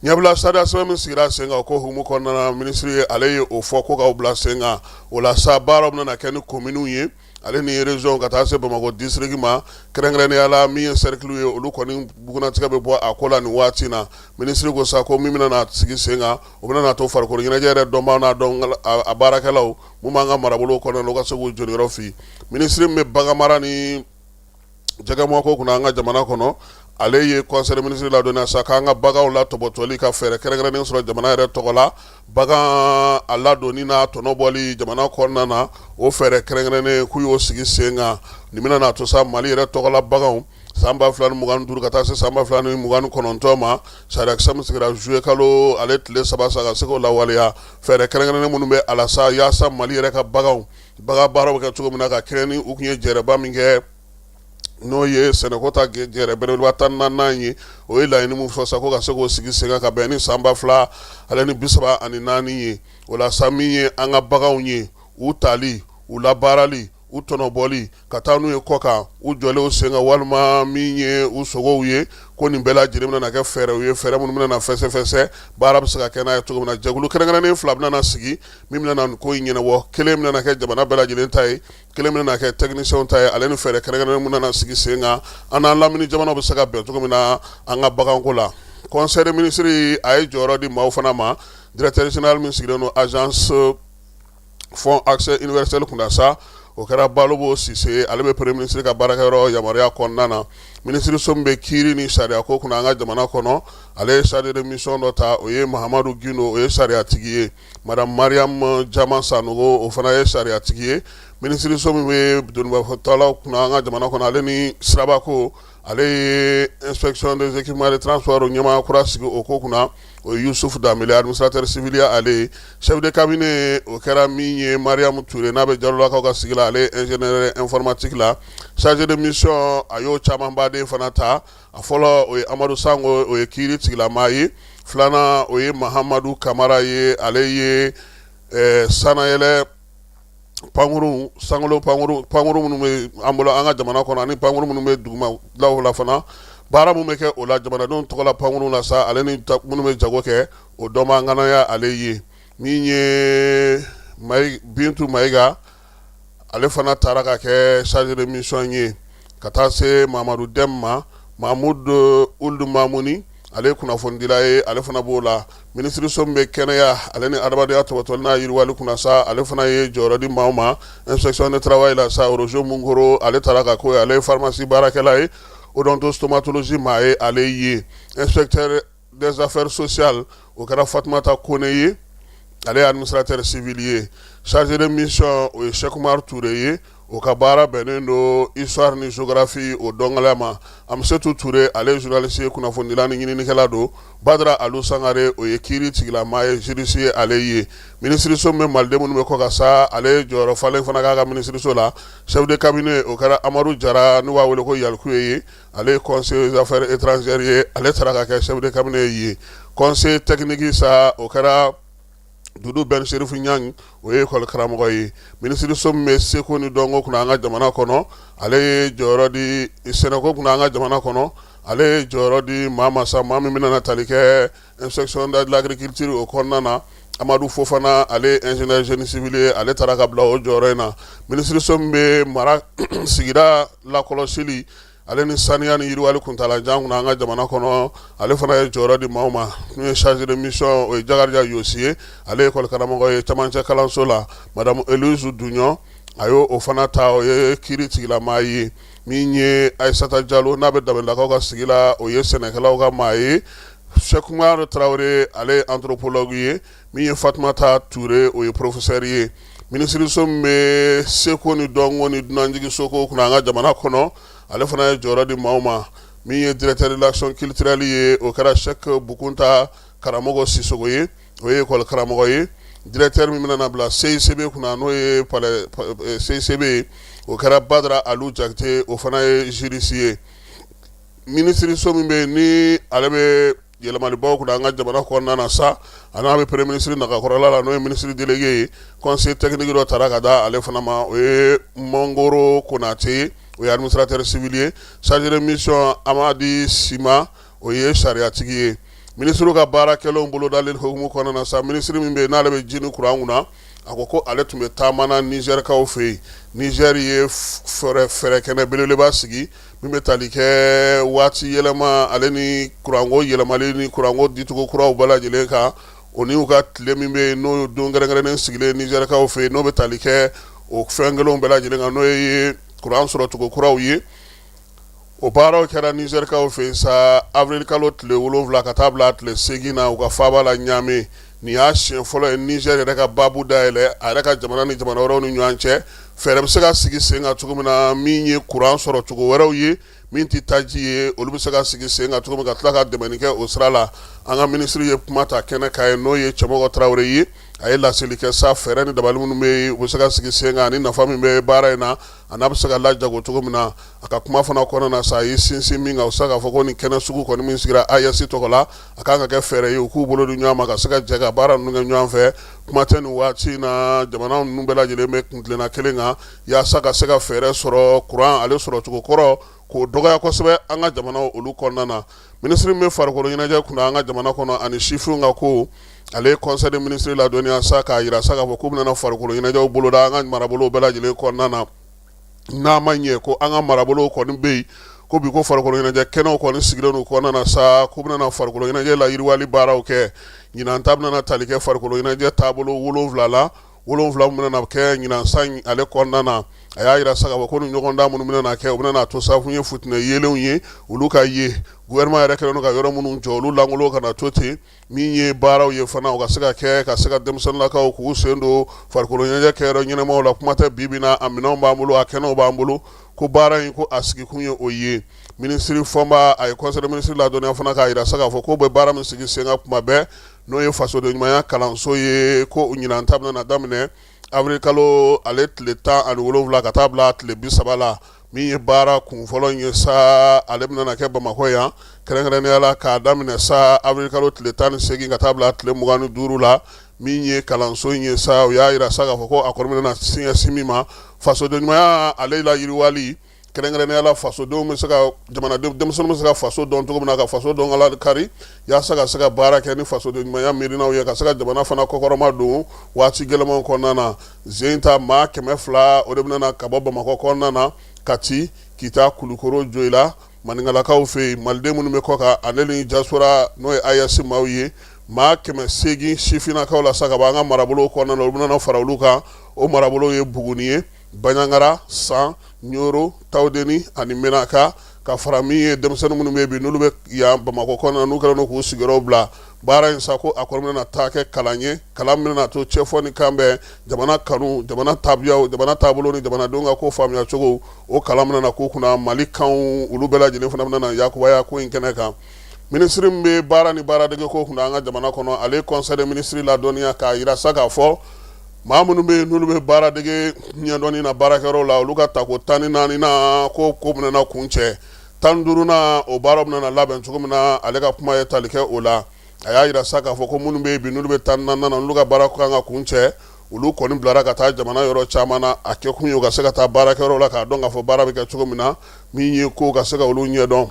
Ɲɛbila sariya sɛbɛn min sigira sen kan, ko hukumu kɔnɔna na, minisiri ale ye o fɔ ko k'aw bila sen kan. O la sa, baaraw bɛna kɛ ni kominiw ye ale ni région ka taa se Bamakɔ district ma, kɛrɛnkɛrɛnnenya la min ye cercle ye, olu kɔni bugunnatigɛ bɛ bɔ a ko la nin waati na. Minisiri ko sa ko min bɛna na sigi sen kan, o bɛna na to farikolo ɲɛnajɛ yɛrɛ dɔnbaaw n'a dɔn a baarakɛlaw mun b'an ka marabolo kɔnɔna na, u ka se k'u jɔyɔrɔ fi. Minisiri min bɛ baganmara ni jɛgɛmɔko kunna an ka jamana kɔnɔ, ale ye conseil des ministres ladɔnniya sa k'an ka baganw latɔbɔtɔli ka fɛɛrɛ kɛrɛnkɛrɛnnen sɔrɔ jamana yɛrɛ tɔgɔ la. Bagan a ladonni n'a tɔnɔ bɔli jamana kɔnɔna na, o fɛɛrɛ kɛrɛnkɛrɛnnen k'u y'o sigi sen kan. Nin bɛna n'a to sa, Mali yɛrɛ tɔgɔ la baganw, san 2025 ka taa se san 2029 ma, sariyakisɛ min sigira juillet kalo ale tile 3 sa, ka se k'o lawaleya. Fɛɛrɛ kɛrɛnkɛrɛnnen minnu bɛ a la sa, yaasa Mali yɛrɛ ka baganw bagan baaraw bɛ kɛ cogo min na, ka kɛɲɛ ni u tun ye jɛrɛba min kɛ, n'o ye sɛnɛko ta jɛrɛ belebeleba 14nan ye, o ye laɲini min fɔ sa ko ka se k'o sigi sen kan ka bɛn ni san 2034 ye. O la sa, min ye an ka baganw ye, u tali, u labaarali, u tɔnɔbɔli ka taa n'u ye kɔ kan, u jɔlen sen kan, walima min ye u sogow ye, ko nin bɛɛ lajɛlen bɛna kɛ fɛɛrɛw ye, fɛɛrɛ minnu bɛna fɛsɛfɛsɛ, baara bɛ se ka kɛ n'a ye cogo min na. Jɛkulu kɛrɛnkɛrɛnnen fila bɛna sigi min bɛna nin ko in ɲɛnabɔ. Kelen bɛna kɛ jamana bɛɛ lajɛlen ta ye, kelen bɛna kɛ technicienw ta ye, ale ni fɛɛrɛ kɛrɛnkɛrɛnnen min nana sigi sen kan, an n'an lamini jamanaw bɛ se ka bɛn cogo min na an ka baganko la. Conseil des ministres a ye jɔyɔrɔ di maaw fana ma. Directeur général min sigilen don agence fonds accès universel kunna sa, o kɛra Balobo Sise, ale bɛ premier ministre ka baarakɛyɔrɔ yamaruya kɔnɔna na. Minisiriso min bɛ kiiri ni sariyako kunna an ka jamana kɔnɔ, ale ye chargé de mission dɔ ta, o ye Mahamadu Gindo, o ye sariyatigi ye. Madame Mariam Jama Sanogo, o fana ye sariyatigi ye. Minisiriso min bɛ donibatalaw kunna an ka jamana kɔnɔ, ale ni sirabako, ale ye inspection des équipements de transport ɲɛmaa kura sigi o ko kunna, o ye Yusuf Danbele, administrateur civil ye. Ale ye chef de cabinet, o kɛra min ye Mariam Touré, n'a bɛ Jalolakaw ka sigi la, ale ye ingénieur informatique la. Chargé de mission, a y'o camanbaden fana ta. A fɔlɔ, o ye Amadu Sango, o ye kiiri tigilamaa ye. Filanan, o ye Mahamadu Kamara ye, ale ye sanayɛlɛ pankuru, sankolo pankuru, pankuru minnu bɛ an bolo an ka jamana kɔnɔ, ani pankuru minnu bɛ dugumalaw la fana, baara min bɛ kɛ o la jamanadenw tɔgɔ la pankuru la sa, ale ni minnu bɛ jago kɛ, o dɔnbaa ŋanaya ale ye. Min ye Bintu Mayiga, ale fana taara ka kɛ chargé de mission ye, ka taa se Mamadu Dɛm ma. Mamudu Uld Mamuni, ale ye kunnafonidila ye, ale fana b'o la. Minisiriso min bɛ kɛnɛya ale ni adamadenya tɔbɔtɔli n'a yiriwali kunna sa, ale fana ye jɔyɔrɔ di maaw ma. Inspection de travail la sa, Roger Munkoro, ale taara ka ko ye, ale ye pharmacie baarakɛla ye, odontostomatologie maa ye ale ye. Inspecteur des affaires sociales, o kɛra Fatumata Kone ye, ale ye administrateur civil ye. Chargé de mission, o ye Cheick Oumar Touré ye, o ka baara bɛnnen don histoire ni géographie o dɔnkala ma. Amisetu Touré, ale ye journaliste ye, kunnafonidila ni ɲininikɛla don. Badara Alu Sangare, o ye kiiri tigilamaa ye, juriste ye ale ye. Minisiriso min bɛ maliden minnu bɛ kɔ kan sa, ale ye jɔyɔrɔ falen fana k'a ka minisiriso la. Chef de cabinet, o kɛra Amadu Jara, n'u b'a wele ko Yalikuye ye, ale ye conseiller aux affaires étrangères ye, ale taara ka kɛ chef de cabinet ye. Conseiller technique sa, o kɛra Dudu Ben Serifu Ɲang, o ye école karamɔgɔ ye. Minisiriso min bɛ seko ni dɔnko kunna an ka jamana kɔnɔ, ale ye jɔyɔrɔ di sɛnɛko kunna an ka jamana kɔnɔ, ale ye jɔyɔrɔ di maa ma sa, maa min bɛna tali kɛ inspection de l'agriculture o kɔnɔna na, Amadu Fofana, ale ye ingénieur génie civil ye, ale taara ka bila o jɔyɔrɔ in na. Minisiriso min bɛ mara, sigida lakɔlɔsili ale ni saniya ni yiriwali kuntaalajan kunna an ka jamana kɔnɔ, ale fana ye jɔyɔrɔ di maaw ma. N'u ye chargé de mission, o ye Jakarija Yosi ye, ale ye école karamɔgɔ ye camancɛ kalanso la. Madame Elise Duɲɔ, a y'o o fana ta, o ye kiiri tigilamaa ye. Min ye Ayisata Jalo, n'a bɛ Dabelakaw ka sigi la, o ye sɛnɛkɛlaw ka maa ye. Cheick Oumar Traoré, ale ye anthropologue ye. Min ye Fatumata Ture, o ye professeur ye. Minisiriso min bɛ seko ni dɔnko ni dunanjiginso kunna an ka jamana kɔnɔ, ale fana ye jɔyɔrɔ di maaw ma. Min ye directeur de l'action culturelle ye, o kɛra Cheick Bukunta Karamɔgɔ Sisogo ye, o ye école karamɔgɔ ye. Directeur min bɛna bila CICB kunna, n'o ye palais CICB ye, o kɛra Badara Alu Jakite, o fana ye juriste ye. Minisiriso min bɛ yen ni ale bɛ yɛlɛmalibaw kunna an ka jamana kɔnɔna na sa, a n'a bɛ premier ministre nagakɔrɔla la, n'o ye ministre délégué ye, conseiller technique dɔ taara ka da ale fana ma, o ye Mongoro Konate ye, o ye administrateur civil ye. Chargé de mission, Amadi Sima, o ye sariyatigi ye. Minisiriw ka baara kɛlenw bolodali hukumu kɔnɔna na sa, minisiri min bɛ yen n'ale bɛ ji ni kuran kunna, a ko ko ale tun bɛ taama na Nizɛrikaw fɛ yen. Nizɛri ye fɛɛrɛ kɛnɛ belebeleba sigi min bɛ tali kɛ waati yɛlɛma ale ni kuranko yɛlɛmali ni kuranko dicogo kuraw bɛɛ lajɛlen kan, o ni u ka tile min bɛ yen n'o ye don kɛrɛnkɛrɛnnen sigilen Nizɛrikaw fɛ yen, n'o bɛ tali kɛ o fɛn kelenw bɛɛ lajɛlen kan, n'o ye kuran sɔrɔcogo kuraw ye. O baaraw kɛra Nizɛrikaw fɛ yen sa avril kalo tile 7 ka taa bila tile 8 na u ka faaba la Ɲame. Nin y'a siɲɛ fɔlɔ ye Nizɛri yɛrɛ ka baabu dayɛlɛ a yɛrɛ ka jamana ni jamana wɛrɛw ni ɲɔgɔn cɛ, fɛɛrɛ bɛ se ka sigi sen kan cogo min na min ye kuran sɔrɔ cogo wɛrɛw ye min tɛ taji ye, olu bɛ se ka sigi sen kan cogo min ka tila ka dɛmɛni kɛ o sira la. An ka minisiri ye kuma ta kɛnɛ kan yen, n'o ye Cɛmɔgɔ Tarawele ye. A ye laseli kɛ sa fɛɛrɛ ni dabali minnu bɛ yen u bɛ se ka sigi sen kan ani nafa min bɛ baara in na, a n'a bɛ se ka lajago cogo min na. A ka kuma fana kɔnɔna na sa, a y'i sinsin min kan, o se k'a fɔ ko nin kɛnɛ sugu kɔni min sigira AES tɔgɔ la, a kan ka kɛ fɛɛrɛ ye u k'u bolo di ɲɔgɔn ma ka se ka jɛ ka baara ninnu kɛ ɲɔgɔn fɛ. Kuma tɛ nin waati in na, jamana ninnu bɛɛ lajɛlen bɛ kuntilenna kelen kan yaasa ka se ka fɛɛrɛ sɔrɔ kuran ale sɔrɔcogo kɔrɔ k'o dɔgɔya kosɛbɛ an ka jamana olu kɔnɔna na. Minisiri min bɛ farikolo ɲɛnajɛ kunna an ka jamana kɔnɔ ani sifinw ka ko, ale ye conseil des ministres ladɔnniya sa k'a jira sa k'a fɔ k'u bɛna farikolo ɲɛnajɛw boloda an ka marabolow bɛɛ lajɛlen kɔnɔna na. N'a ma ɲɛ ko an ka marabolow kɔni bɛ yen, ko bi ko farikolo ɲɛnajɛ kɛnɛw kɔni sigilen don kɔnɔna na sa, k'u bɛna farikolo ɲɛnajɛ layiriwali baaraw kɛ. Ɲinan ta bɛna tali kɛ farikolo ɲɛnajɛ taabolo 7 la, 7 min bɛna kɛ ɲinan san ale kɔnɔna na. A y'a jira sa k'a fɔ ko ni ɲɔgɔndan minnu bɛna kɛ, u bɛna to sa f'u ye futinɛ yelenw ye, olu ka ye. Gouvernement yɛrɛ kɛlen don ka yɔrɔ minnu jɔ, olu lankolon kana to ten. Min ye baaraw ye fana, u ka se ka kɛ ka se ka denmisɛnninlakaw k'u sen don farikolo ɲɛnajɛ kɛyɔrɔ ɲɛnamaw la. Kuma tɛ bi bi na, a minɛnw b'an bolo, a kɛnɛw b'an bolo, ko baara in ko a sigikun ye o ye. Minisiri Fɔnba, a ye conseil des ministres ladɔnniya fana k'a jira sa k'a fɔ k'o bɛ baara min sigi sen kan kuma bɛɛ, n'o ye fasoden ɲumanya kalanso ye, ko ɲinan ta bɛna daminɛ avril kalo ale tile 17 ka taa bila tile 30 la. Min ye baara kun fɔlɔ in ye sa, ale bɛna kɛ Bamakɔ yan kɛrɛnkɛrɛnnenya la k'a daminɛ sa avril kalo tile 18 ka taa bila tile 25 la. Min ye kalanso in ye sa, u y'a jira sa k'a fɔ ko a kɔni bɛna ɲɛsin min ma, fasoden ɲumanya ale layiriwali, kɛrɛnkɛrɛnnenya la fasodenw bɛ se ka jamanadenw denmisɛnninw bɛ se ka faso dɔn cogo min na, ka faso dɔn ala kari yaasa ka se ka baara kɛ ni fasoden ɲumanya miirinaw ye, ka se ka jamana fana kɔkɔrɔma don waati gɛlɛnmanw kɔnɔna na. Zen ta maa 200, o de bɛna ka bɔ Bamakɔ kɔnɔna na, Kati, Kita, Kulukoro, Joyila, Maninkalakaw fɛ yen, maliden minnu bɛ kɔkan ale ni diaspora, n'o ye AES maaw ye, maa 800 sifinnakaw la sa ka bɔ an ka marabolow kɔnɔna na, olu bɛna fara olu kan. O marabolow ye Buguni ye, Banjagara, San, Ɲoro, Tawudeni ani Menaka, ka fara min ye denmisɛnnin minnu bɛ bi n'olu bɛ yan Bamakɔ kɔnɔna, n'u kɛlen don k'u sigiyɔrɔw bila. Baara in sa, ko a kɔni bɛna taa kɛ kalan ye, kalan min bɛna to cɛfɔ ni kanbɛn, jamana kanu, jamana tabiyaw, jamana taabolo ni jamanadenw ka ko faamuya cogo, o kalan bɛna k'u kunna. Mali kanw, olu bɛɛ lajɛlen fana bɛna yakubaya ko in kɛnɛ kan. Minisiri min bɛ baara ni baaradege ko kunna an ka jamana kɔnɔ, ale ye conseil des ministres ladɔnniya k'a jira sa k'a fɔ maa minnu bɛ yen n'olu bɛ baaradege ɲɛdɔnni na baarakɛyɔrɔ la, olu ka tako 14nan ko bɛna kuncɛ, 15nan o baara bɛna labɛn cogo min na, ale ka kuma ye tali kɛ o la. A y'a jira sa k'a fɔ ko minnu bɛ yen bi n'olu bɛ 14nan na, n'olu ka baara kan ka kuncɛ, olu kɔni bilara ka taa jamana yɔrɔ caman na. A kɛ kun ye u ka se ka taa baarakɛyɔrɔ la k'a dɔn k'a fɔ baara bɛ kɛ cogo min na, min ye ko ka se ka olu ɲɛdɔn.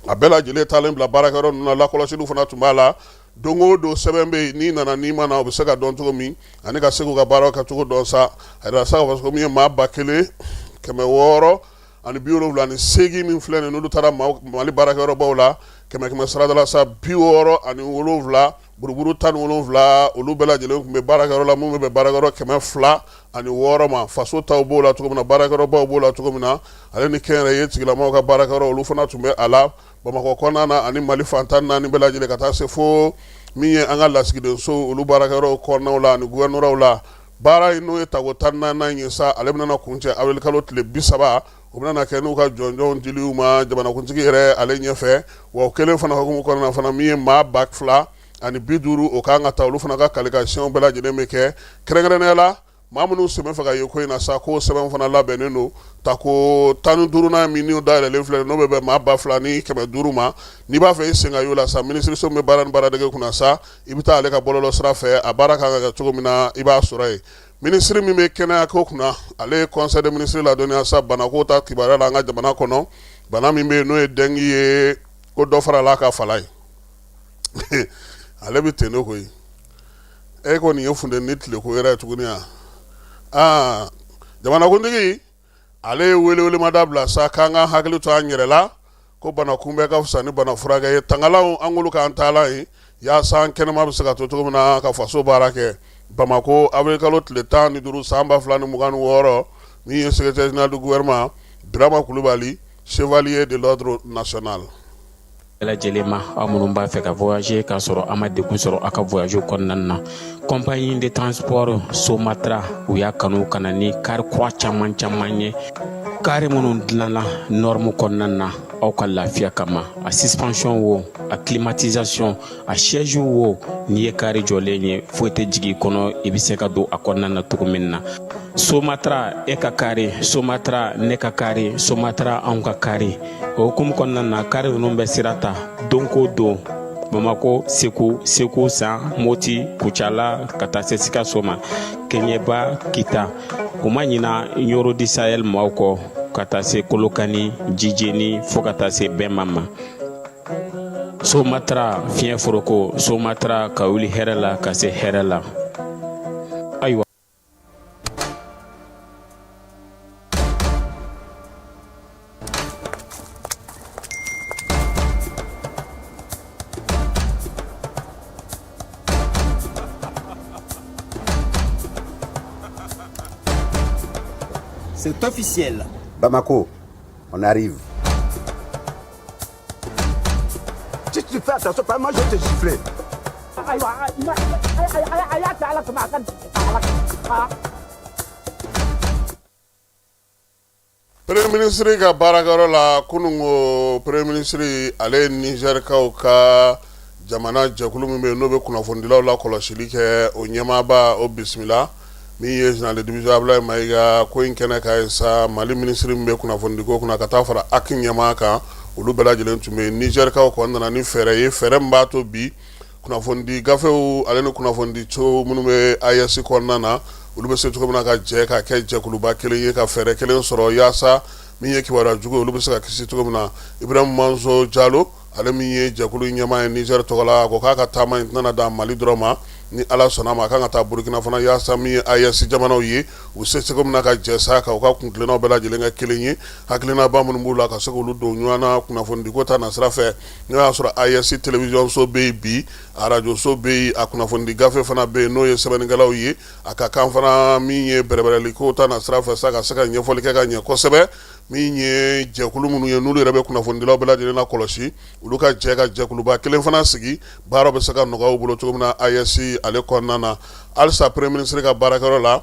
A bɛɛ lajɛlen taalen bila baarakɛyɔrɔ ninnu na, lakɔlɔsiliw fana tun b'a la. Don o don sɛbɛn bɛ yen, n'i nana n'i ma na, o bɛ se ka dɔn cogo min ani ka se k'u ka baaraw kɛcogo dɔn sa. A yira sa k'a fɔ min ye maa 1678 min filɛ nin, n'olu taara Mali baarakɛyɔrɔbaw la, kɛmɛ kɛmɛ sarada la sa, 67 buruburu 17, olu bɛɛ lajɛlen tun bɛ baarakɛyɔrɔ la, minnu bɛ bɛn baarakɛyɔrɔ 206 ma. Faso taw b'o la cogo min na, baarakɛyɔrɔbaw b'o la cogo min na, ale ni kɛnyɛrɛye tigilamaaw ka baarakɛyɔrɔ, olu fana tun bɛ a la Bamakɔ kɔnɔna na ani Mali fan 14 bɛɛ lajɛlen, ka taa se fo min ye an ka lasigidenso, olu baarakɛyɔrɔw kɔnɔnaw la ani gouvernoratw la. Baara in, n'o ye tako 14nan ye sa, ale bɛna kuncɛ avril kalo tile 30. O bɛna kɛ n'u ka jɔnjɔnw dili u ma jamanakuntigi yɛrɛ ale ɲɛfɛ. Wa o kelen fana hukumu kɔnɔna fana, min ye maa 2050, o kan ka ta, olu fana ka kalikasiyɛnw bɛɛ lajɛlen bɛ kɛ kɛrɛnkɛrɛnnenya la. Maa minnu sen bɛ fɛ ka ye ko in na sa, k'o sɛbɛn fana labɛnnen don. Tako 15nan min n'o dayɛlɛlen filɛ, n'o bɛ bɛn maa 2500 ma, n'i b'a fɛ i sen ka y'o la sa, minisiriso min bɛ baara ni baaradege kunna sa, i bɛ taa ale ka bɔlɔlɔ sira fɛ, a baara kan ka kɛ cogo min na, i b'a sɔrɔ yen. Minisiri min bɛ kɛnɛya ko kunna, ale ye conseil des ministres ladɔnniya sa banako ta kibaruya la an ka jamana kɔnɔ. Bana min bɛ yen n'o ye dengue ye, ko dɔ farala a kan fala ye. Ale bɛ ten de koyi. E ko nin ye funteni ni tileko yɛrɛ ye tuguni wa? Aa, jamanakuntigi ale ye welewelemada bila sa k'an ka hakili to an yɛrɛ la, ko bana kunbɛn ka fisa ni bana furakɛ ye. Tangalanw an k'olu k'an taalan ye yaasa an kɛnɛma bɛ se ka to cogo min na ka faso baara kɛ. Bamakɔ, avril kalo tile 15 san 2026, min ye secrétaire général du gouvernement Birama Kulubali, chevalier de l'ordre national. Bɛɛ lajɛlen ma, aw minnu b'a fɛ ka voyager k'a sɔrɔ a ma degun sɔrɔ aw ka voyage kɔnɔna na, compagnie de transport Somatra, u y'a kanu ka na ni kari kura caman caman ye, kari minnu dilanna norme kɔnɔna na aw ka lafiya kama. A suspension wo, a climatisation, a siège wo, n'i ye kari jɔlen ye, foyi tɛ jigin i kɔnɔ, i bɛ se ka don a kɔnɔna na cogo min na. Somatra, e ka kari, Somatra, ne ka kari, Somatra, anw ka kari. O hukumu kɔnɔna na, kari ninnu bɛ sira ta don ko don Bamako, Segu, Segu San, Moti, Kucala, ka taa se Sikaso ma, Kɛɲɛba, Kita. U ma ɲina Ɲɔrɔ du Sahel maaw kɔ, ka taa se Kolokani, Jijeni, fo ka taa se Bɛma ma. Somatra, fiɲɛ foroko, Somatra, ka wuli hɛrɛ la ka se hɛrɛ la. Ayiwa. C'est officiel. Bamako, on arrive. Si tu fais attention, pas moi je vais te gifler. Premier ministre ka baarakɛyɔrɔ la kunun ko, premier ministre ale ye Nizɛrikaw ka jamana jɛkulu min bɛ yen n'o bɛ kunnafonidilaw la kɔlɔsili kɛ, o ɲɛmaaba o bisimila. Min ye général de division Abulayi Mayiga, ko in kɛnɛ kan yen sa, Mali minisiri min bɛ kunnafonidiko kunna, ka taa fara HAC ɲɛmaa kan, olu bɛɛ lajɛlen tun bɛ yen. Nizɛrikaw kɔni nana ni fɛɛrɛ ye, fɛɛrɛ min b'a to bi kunnafonidi gafew ale ni kunnafonidi so minnu bɛ AES kɔnɔna na, olu bɛ se cogo min na ka jɛ ka kɛ jɛkuluba kelen ye, ka fɛɛrɛ kelen sɔrɔ yaasa min ye kibaruya jugu ye, olu bɛ se ka kisi cogo min na. Ibrahim Manso Jalo, ale min ye jɛkulu ɲɛmaa ye Nizɛri tɔgɔ la, a ko k'a ka taama in tɛna dan Mali dɔrɔn ma. Ni Ala sɔnna ma, a kan ka taa Burukina fana, yaasa min ye AES jamanaw ye, u bɛ se cogo min na ka jɛ sa ka u ka kuntilennaw bɛɛ lajɛlen kɛ kelen ye, hakilinaba minnu b'u la, ka se k'olu don ɲɔgɔn na kunnafonidiko ta nasira fɛ. N'o y'a sɔrɔ AES télévision so bɛ yen bi, arajo so bɛ yen, a kunnafonidi gafe fana bɛ yen, n'o ye sɛbɛnnikɛlaw ye, a ka kan fana min ye bɛrɛbɛrɛliko ta nasira fɛ sa, ka se ka ɲɛfɔli kɛ ka ɲɛ kosɛbɛ. Min ye jɛkulu minnu ye, n'olu yɛrɛ bɛ kunnafonidilaw bɛɛ lajɛlen na kɔlɔsi, olu ka jɛ ka jɛkuluba kelen fana sigi, baara bɛ se ka nɔgɔya u bolo cogo min na AES ale kɔnɔna na. Halisa premier ministre ka baarakɛyɔrɔ la,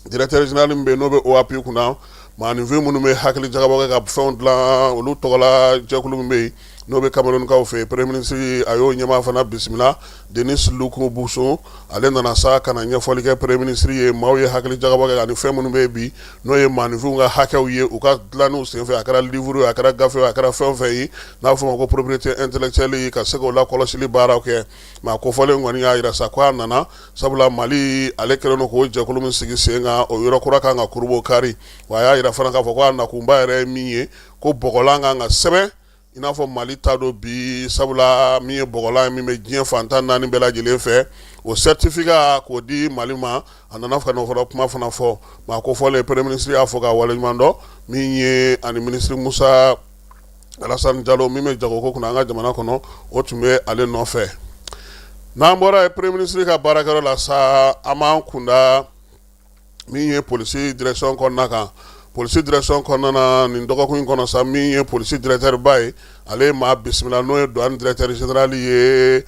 directeur général min bɛ yen n'o bɛ OAPI kunna, maaninfin minnu bɛ hakili jagabɔ kɛ ka fɛnw dilan, olu tɔgɔla jɛkulu min bɛ yen n'o bɛ Camerounkaw fɛ yen, premier ministre a y'o ɲɛmaa fana bisimila, Denis Luku Buso. Ale nana sa ka na ɲɛfɔli kɛ premier ministre ye. Maaw ye hakili jagabɔ kɛ ani fɛn minnu bɛ yen bi, n'o ye maaninfinw ka hakɛw ye u ka dilanniw senfɛ, a kɛra livre ye, a kɛra gafe ye, a kɛra fɛn o fɛn ye n'a bɛ fɔ o ma ko propriété intellectuelle, ka se k'o lakɔlɔsili baaraw kɛ. Maa kofɔlen kɔni y'a jira sa ko a nana sabula Mali ale kɛlen don k'o jɛkulu min sigi sen kan, o yɔrɔ kura kan ka kurubo kari. Wa a y'a jira fana k'a fɔ ko a nakunba yɛrɛ ye min ye, ko bɔgɔlan kan ka sɛbɛn i n'a fɔ Mali ta don bi, sabula min ye bɔgɔlan ye min bɛ diɲɛ fan 14 bɛɛ lajɛlen fɛ, o certificat k'o di Mali ma. A nana ka n'o fana kuma fana fɔ. Maa kofɔlen, premier ministre y'a fɔ ka waleɲuman dɔn. Min ye ani minisiri Musa Alassane Jalo min bɛ jagoko kunna an ka jamana kɔnɔ, o tun bɛ ale nɔfɛ. N'an bɔra ye premier ministre ka baarakɛyɔrɔ la sa, an b'an kunda min ye polisi direction kɔnɔna kan. Polisi direction kɔnɔna na, nin dɔgɔkun in kɔnɔ sa, min ye polisi directeur ba ye, ale ye maa bisimila, n'o ye douane directeur général ye,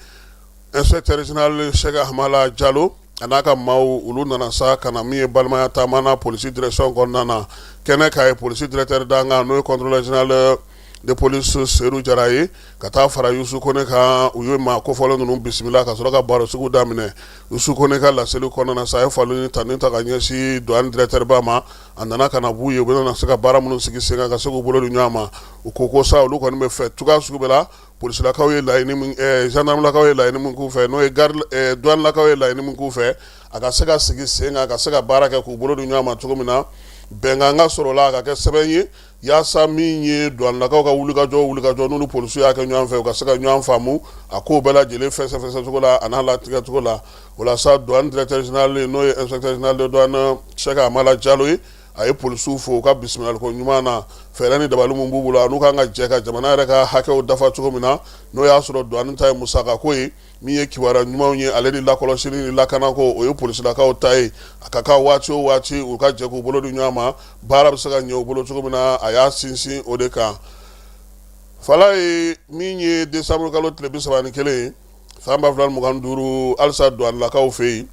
inspecteur général Sɛki Hamala Jalo, a n'a ka maaw. Olu nana sa ka na min ye balimaya taama na polisi direction kɔnɔna na. Kɛnɛ kan ye, polisi directeur dankan, n'o ye contrôleur général de police Seydou Jara ye, ka taa fara Yusu Kone kan, u ye maa kofɔlen ninnu bisimila ka sɔrɔ ka baro sugu daminɛ. Yusu Kone ka laseli kɔnɔna na sa, a ye foli ni tanu ta ka ɲɛsin douane directeur ba ma. A nana ka na b'u ye, u bɛna se ka baara minnu sigi sen kan, ka se k'u bolo di ɲɔgɔn ma. U ko sa olu kɔni bɛ fɛ cogoya sugu bɛɛ la, polisilakaw ye laɲini min, gendarmelakaw ye laɲini min k'u fɛ, n'o ye garde douanelakaw ye laɲini min k'u fɛ, a ka se ka sigi sen kan, ka se ka baara kɛ k'u bolo di ɲɔgɔn ma cogo min na. Bɛnkan ka sɔrɔ la ka kɛ sɛbɛn ye yaasa min ye duwanilakaw ka wulikajɔ n'u ni polisiw y'a kɛ ɲɔgɔn fɛ, u ka se ka ɲɔgɔn faamu a kow bɛɛ lajɛlen fɛsɛfɛsɛcogo la a n'a latigɛcogo la. O la sa, douane directeur général, n'o ye inspecteur général de douane Sɛki Amala Jalo ye, a ye polisiw fo u ka bisimilaliko ɲuman na. Fɛɛrɛ ni dabali min b'u bolo, a n'u kan ka jɛ ka jamana yɛrɛ ka hakɛw dafa cogo min na, n'o y'a sɔrɔ douane ta ye musakako ye, min ye kibaruya ɲumanw ye, ale ni lakɔlɔsili ni lakanako, o ye polisilakaw ta ye. A ka kan waati o waati u ka jɛ k'u bolo di ɲɔgɔn ma, baara bɛ se ka ɲɛ u bolo cogo min na. A y'a sinsin o de kan. Fala ye min ye décembre kalo tile 31 ye san 2025, halisa duwanilakaw fɛ yen,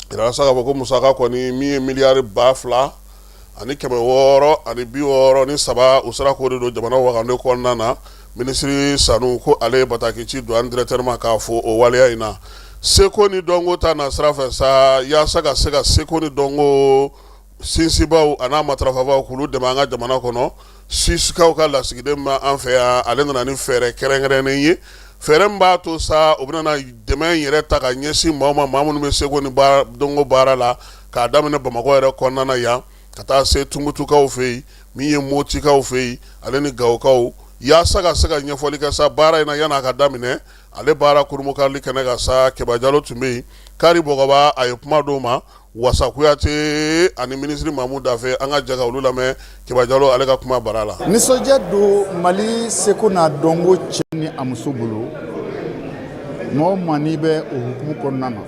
yirala sa k'a fɔ ko musaka kɔni min ye miliyari 2663, u sera k'o de don jamana wagande kɔnɔna na. Minisiri Sanu ko ale ye bataki ci douane directeur ma k'a fo o waleya in na. Seko ni dɔnko ta na sira fɛ sa, yaasa ka se ka seko ni dɔnko sinsinbaw a n'a matarafabaw k'olu dɛmɛ an ka jamana kɔnɔ, Suisikaw ka lasigiden ma an fɛ yan, ale nana ni fɛɛrɛ kɛrɛnkɛrɛnnen ye, fɛɛrɛ min b'a to sa u bɛna dɛmɛ yɛrɛ ta ka ɲɛsin maaw ma, maa minnu bɛ seko ni dɔnko baara la, k'a daminɛ Bamakɔ yɛrɛ kɔnɔna na yan ka taa se Tumutukaw fɛ yen, min ye Motikaw fɛ yen, ale ni Gawokaw, yaasa ka se ka ɲɛfɔli kɛ sa baara in na yan'a ka daminɛ. Ale baara kurunbonkarili kɛnɛ kan sa, Keba Jalo tun bɛ yen, Kari Bɔgɔba a ye kuma d'o ma, Wasa Kuyate ani minisiri Mamu Dafe. An ka jɛ ka olu lamɛn Keba Jalo ale ka kuma bara la. Nisɔndiya don Mali seko n'a dɔnko cɛ ni a muso bolo, maa o maa n'i bɛ o hukumu kɔnɔna na,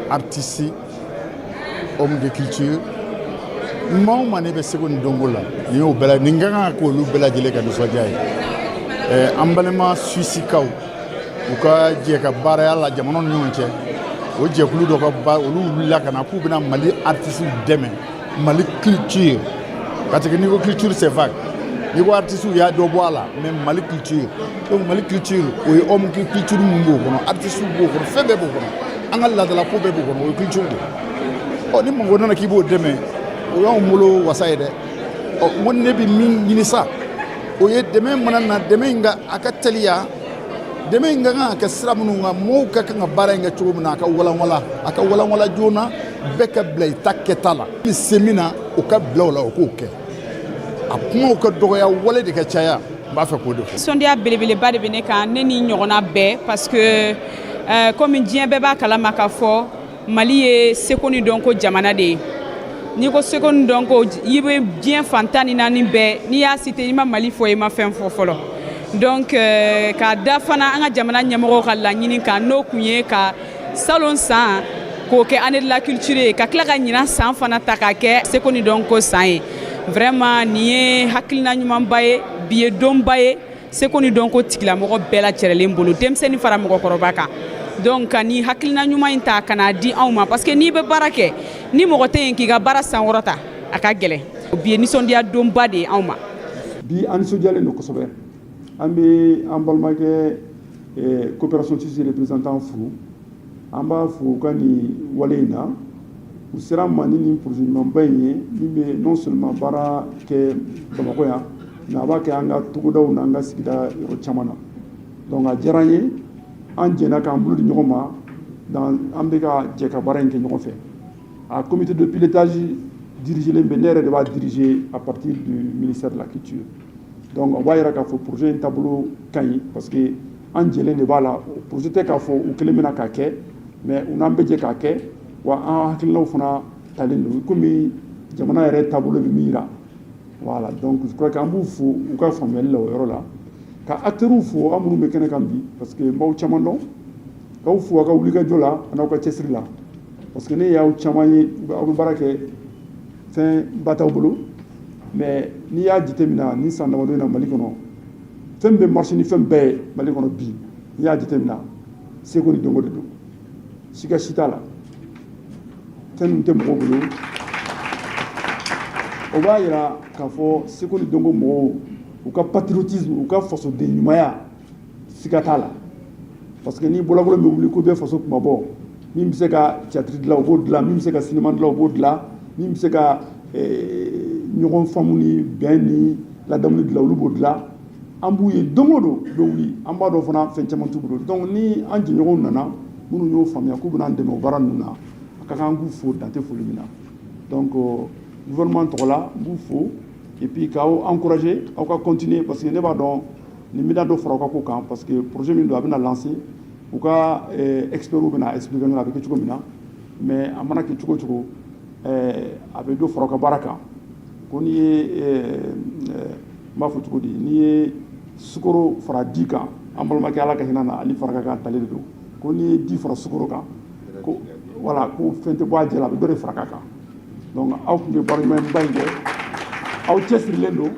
artiste, homme de culture, maa o maa n'i bɛ seko ni dɔnko la, nin y'o bɛɛ nin ka kan ka k'olu bɛɛ lajɛlen ka nisɔndiya ye. An balima Suisikaw, u ka jɛ ka baaraya la jamanaw ni ɲɔgɔn cɛ, o jɛkulu dɔ ka ba, olu wulila ka na k'u bɛna Mali artistes dɛmɛ, Mali culture, parce que n'i ko culture, c'est vague. N'i ko artistes, u y'a dɔ bɔ a la, mais Mali culture, donc Mali culture, o ye homme culture min b'o kɔnɔ, artistes b'o kɔnɔ, fɛn bɛɛ b'o kɔnɔ, an ka laadalako bɛɛ b'o kɔnɔ, o ye culture de ye. Ɔ, ni mɔgɔ nana k'i b'o dɛmɛ, o y'anw bolo wasa ye dɛ. Ɔ, n ko ne bɛ min ɲini sa, o ye dɛmɛ mana na, dɛmɛ in ka a ka teliya. Dɛmɛ in ka kan ka kɛ sira minnu kan, mɔgɔw ka kan ka baara in kɛ cogo min na, a ka walanwala, a ka walanwala joona, bɛɛ ka bila i ta kɛta la. Ni se min na, o ka bila o la, o k'o kɛ. A kumaw ka dɔgɔya, wale de ka caya. N b'a fɛ k'o de fɔ. Nisɔndiya belebeleba de bɛ ne kan, ne ni ɲɔgɔnna bɛɛ, parce que komi diɲɛ bɛɛ b'a kalama k'a fɔ Mali ye seko ni dɔnko jamana de ye. N'i ko seko ni dɔnko, i bɛ diɲɛ fan 14 bɛɛ, n'i y'a cité, i ma Mali fɔ, i ma fɛn fɔ fɔlɔ. Donc k'a da fana an ka jamana ɲɛmɔgɔw ka laɲini kan, n'o kun ye ka salon san k'o kɛ année de la culture ye, ka tila ka ɲinan san fana ta k'a kɛ seko ni dɔnko san ye, vraiment nin ye hakilina ɲumanba ye. Bi ye donba ye seko ni dɔnko tigilamɔgɔ bɛɛ lajɛlen bolo, denmisɛnnin fara mɔgɔkɔrɔba kan. Donc ka ni hakilina ɲuman in ta ka n'a di anw ma, parce que n'i bɛ baara kɛ, ni mɔgɔ tɛ yen k'i ka baara sankɔrɔta, a ka gɛlɛn. Bi ye nisɔndiya donba de ye anw ma. Bi, an nisɔndiyalen don kosɛbɛ. An bɛ an balimakɛ coopération suisse représentant fo. An b'a fo u ka nin wale in na. U sera ma ni nin projet ɲumanba in ye, min bɛ non seulement baara kɛ Bamakɔ yan, mais a b'a kɛ an ka togodaw n'an ka sigida yɔrɔ caman na. Donc a diyara an ye, an jɛnna k'an bolo di ɲɔgɔn ma, an bɛ ka jɛ ka baara in kɛ ɲɔgɔn fɛ. A comité de pilotage dirigelen bɛ, ne yɛrɛ de b'a diriger à partir du ministère de la culture. Donc o b'a yira k'a fɔ projet in taabolo ka ɲi, parce que an jɛlen de b'a la. Projet tɛ k'a fɔ u kelen bɛna k'a kɛ, mais u n'an bɛɛ jɛ k'a kɛ. Wa an hakilinaw fana talen don komi jamana yɛrɛ taabolo bɛ min yira. Voilà, donc je crois que an b'u fo u ka faamuyali la o yɔrɔ la, ka acteurs fo, an minnu bɛ kɛnɛ kan bi, parce que n b'aw caman dɔn, k'aw fo aw ka wulikajɔ la an'aw ka cɛsiri la, parce que ne y'aw caman ye, aw bɛ baara kɛ, fɛn ba t'aw bolo. Mais n'i y'a jateminɛ ni san damadɔ in na Mali kɔnɔ, fɛn bɛ marché ni fɛn bɛɛ ye Mali kɔnɔ bi, n'i y'a jateminɛ, seko ni dɔnko de don, siga si t'a la. Fɛn min tɛ mɔgɔw bolo, o b'a yira k'a fɔ seko ni dɔnko mɔgɔw, u ka patriotisme, u ka fasoden ɲumanya, siga t'a la, parce que ni bɔlɔkolon bɛ wuli ko bɛ faso kumabɔ, min bɛ se ka théâtre dilan, o b'o dilan, min bɛ se ka cinéma dilan, o b'o dilan, min bɛ se ka ɲɔgɔn faamu ni bɛn ni ladamuni dilan, olu b'o dilan. An b'u ye don o don, u bɛ wuli. An b'a dɔn fana fɛn caman t'u bolo. Donc ni an jɛɲɔgɔnw nana, minnu y'o faamuya k'u bɛna an dɛmɛ o baara ninnu na, a ka kan an k'u fo, dan tɛ foli min na. Donc Gouvernement tɔgɔ la, n b'u fo et puis k'aw encourager aw ka continuer, parce que ne b'a dɔn nin bɛna dɔ fara aw ka ko kan, parce que projet min don, a bɛna lancer, u ka experts bɛna expliquer a bɛ kɛ cogo min na. Mais a mana kɛ cogo o cogo, a bɛ dɔ fara aw ka baara kan. Ko n'i ye, n b'a fɔ cogo di, n'i ye sukaro fara di kan, an balimakɛ, Ala ka hinɛ na, Ali Faraka ka tali de don, ko n'i ye di fara sukaro kan, ko voilà, ko fɛn tɛ bɔ a jɛ la, a bɛ dɔ de fara a kan. Donc aw tun bɛ baara ɲumanba in kɛ, aw cɛsirilen don,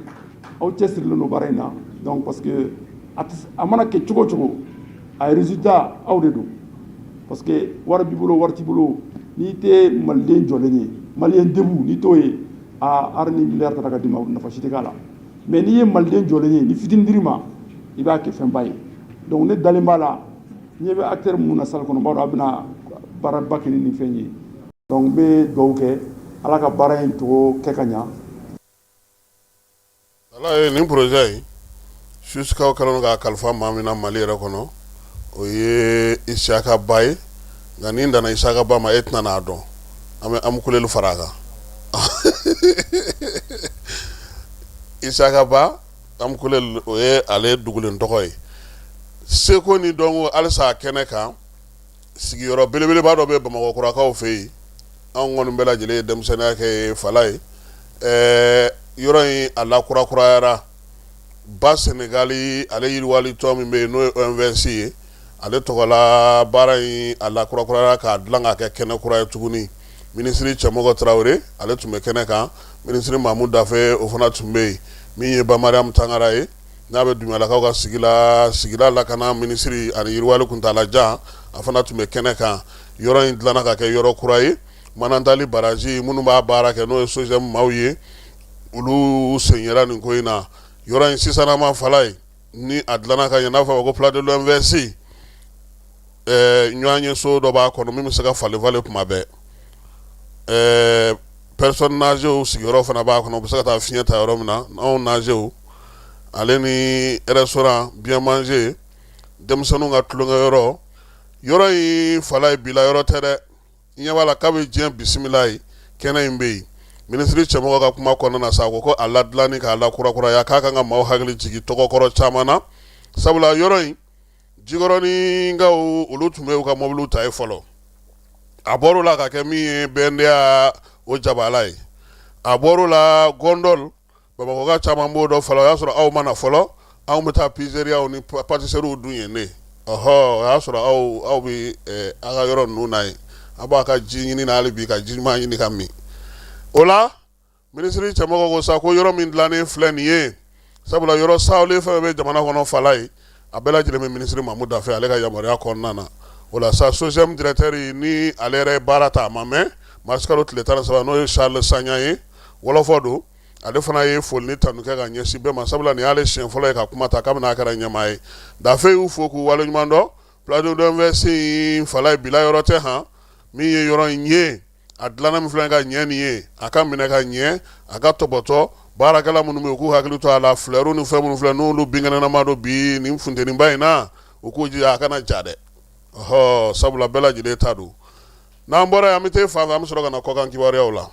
aw cɛsirilen don baara in na. Donc parce que a mana kɛ cogo o cogo, a résultat aw de don, parce que wari b'i bolo, wari t'i bolo, n'i tɛ maliden jɔlen ye, Malien debout, n'i t'o ye, a hali ni miliyari taara ka d'i ma, nafa si tɛ k'a la. Mais n'i ye maliden jɔlen ye, ni fitinin dir'i ma, i b'a kɛ fɛnba ye. Donc ne dalen b'a la, ɲɛ bɛ acteur minnu na salle kɔnɔ, n b'a dɔn a bɛna baaraba kɛ ni nin fɛn ye. Donc n bɛ dugawu kɛ, Ala ka baara in tɔgɔ kɛ ka ɲa. Ala ye nin projet in, Suisikaw kɛlen don k'a kalifa maa min na Mali yɛrɛ kɔnɔ, o ye Isiyaka Ba ye. Nka ni n danna Isiyaka Ba ma, e tɛna n'a dɔn. An bɛ Amukuleli fara a kan. Isiyaka Ba Amukuleli, o ye ale dugulen tɔgɔ ye. Seko ni dɔnko halisa a kɛnɛ kan, sigiyɔrɔ belebeleba dɔ bɛ Bamakɔkurakaw fɛ yen. Anw kɔni bɛɛ lajɛlen ye denmisɛnninya kɛ fala ye. Yɔrɔ in a lakurakurayara. Ba Senegali ale yiriwali tɔn min bɛ yen, n'o ye OMVS ye, ale tɔgɔla baara in a lakurakurayara k'a dilan k'a kɛ kɛnɛ kura ye tuguni. Minisiri Cɛmɔgɔ Tarawele, ale tun bɛ kɛnɛ kan. Minisiri Mamu Dafe, o fana tun bɛ yen. Min ye Ba Mariam Tangara ye, n'a bɛ Dunbiyalakaw ka sigi la, sigida lakana minisiri ani yiriwali kuntaalajan, a fana tun bɛ kɛnɛ kan. Yɔrɔ in dilanna ka kɛ yɔrɔ kura ye. Manantali baraji minnu b'a baara kɛ, n'o ye SOGEM maaw ye, olu sen yera nin ko in na. Yɔrɔ in sisanama fala ye ni a dilanna ka ɲɛ, n'a fɔ ko place de l'OMVS, ɲɔgɔn ye so dɔ b'a kɔnɔ min bɛ se ka falen falen kuma bɛɛ. Personnes âgées sigiyɔrɔ fana b'a kɔnɔ, u bɛ se ka taa fiɲɛ ta yɔrɔ min na, anw âgés, ale ni restaurant bien manger, denmisɛnninw ka tulonkɛyɔrɔ. Yɔrɔ in fala ye bila yɔrɔ tɛ dɛ. Ɲɛ b'a la k'a bɛ diɲɛ bisimila ye. Kɛnɛ in bɛ yen. Minisiri Cɛmɔgɔ ka kuma kɔnɔna na sa, a ko ko a ladilanni k'a lakurakuraya, k'a kan ka maaw hakili jigin tɔgɔkɔrɔ caman na, sabula yɔrɔ in, Jikɔrɔninkaw olu tun bɛ u ka mɔbiliw ta ye fɔlɔ. A bɔr'o la ka kɛ min ye BNDA o jabala ye. A bɔr'o la gondole, Bamakɔka caman b'o dɔn fɔlɔ. O y'a sɔrɔ aw ma na fɔlɔ. Anw bɛ taa pizzeriaw ni pâtisseriew dun yen ne. Ɔhɔ, o y'a sɔrɔ aw bɛ aw ka yɔrɔ ninnu na yen. Aw b'a ka ji ɲini na hali bi, ka ji ɲuman ɲini ka min. O la minisiri Cɛmɔgɔ ko sa ko yɔrɔ min dilannen filɛ nin ye, sabula yɔrɔ sawulen fɛn bɛ jamana kɔnɔ fala ye, a bɛɛ lajɛlen bɛ minisiri Mamu Dafe ale ka yamaruya kɔnɔna na. O la sa, SOGEM directeur, ni ale yɛrɛ ye baara ta a ma mɛn, marisikalo tile 13, n'o ye Charles Sagna ye, wɔlɔfɔ don, ale fana ye foli ni tanu kɛ ka ɲɛsin bɛɛ ma, sabula nin y'ale siɲɛ fɔlɔ ye ka kuma ta kabini a kɛra ɲɛmaa ye. Dafe y'u fo k'u waleɲuman dɔn. Place de l'OMVS in fala ye bila yɔrɔ tɛ han. Min ye yɔrɔ in ye, a dilanna min filɛ ka ɲɛ nin ye, a ka minɛ ka ɲɛ, a ka tɔbɔtɔ. Baarakɛla minnu bɛ yen, u k'u hakili to a la. Fleurs ni fɛn minnu filɛ, n'olu binkɛnɛnama don bi nin funteniba in na, u k'u jija a kana ja dɛ. Ɔhɔ, sabula bɛɛ lajɛlen ta don. N'an bɔra yen, an bɛ taa fan fɛ, an bɛ sɔrɔ ka na kɔkan kibaruyaw la.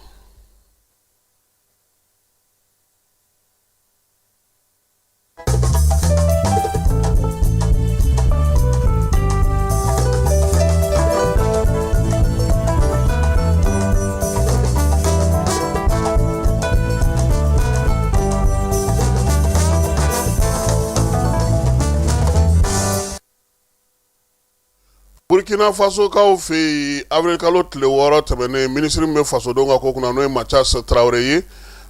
Burkina Fasokaw fɛ yen, avril kalo tile 6 tɛmɛnen, minisiri min bɛ fasodenw ka ko kunna, n'o ye Mathias Traoré ye,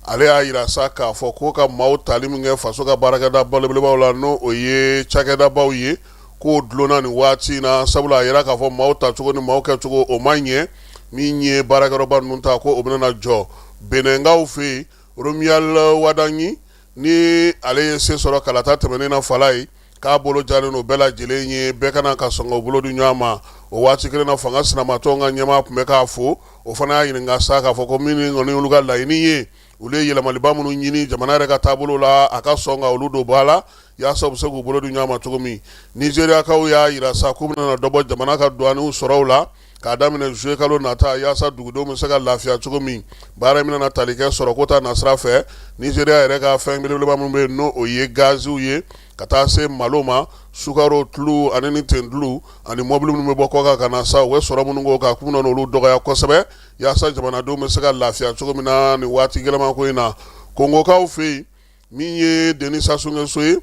ale y'a jira sa k'a fɔ ko ka maaw tali min kɛ faso ka baarakɛda belebelebaw la, n'o o ye cakɛdabaw ye, k'o dulonna nin waati in na, sabula a yira k'a fɔ maaw tacogo ni maaw kɛcogo o ma ɲɛ. Min ye baarakɛyɔrɔba ninnu ta, ko o bɛna na jɔ Benɛnkaw fɛ yen. Romuald Wadagni, ni ale ye se sɔrɔ kalata tɛmɛnen na fala ye, k'a bolo jalen don bɛɛ lajɛlen ye, bɛɛ ka na ka sɔn k'u bolo di ɲɔgɔn ma. O waati kelen na, fanga sinamatɔnw ka ɲɛmaa tun bɛ k'a fo, o fana y'a ɲininka sa k'a fɔ ko min kɔni olu ka laɲini ye, olu ye yɛlɛmaliba minnu ɲini jamana yɛrɛ ka taabolo la, a ka sɔn ka olu don ba la yaasa u bɛ se k'u bolo di ɲɔgɔn ma cogo min. Nizeriyakaw y'a jira sa k'u bɛna dɔ bɔ jamana ka douane sɔrɔw la. k'a daminɛ zuye kalo nata yaasa dugudenw bɛ se ka lafiya cogo min. Baara min na tali kɛ sɔrɔko ta nasira fɛ, Nizeriya yɛrɛ ka fɛn belebeleba minnu bɛ yen, n'o o ye gaziw ye, ka taa se malo ma, sukaro, tulu ani ni tentulu ani mɔbili minnu bɛ bɔ kɔkan ka na sa, u bɛ sɔrɔ minnu k'o kan, k'u bɛna olu dɔgɔya kosɛbɛ yaasa jamanadenw bɛ se ka lafiya cogo min na nin waati gɛlɛman ko in na. Kongokaw fɛ yen, min ye Denis Sassou Nguesso ye,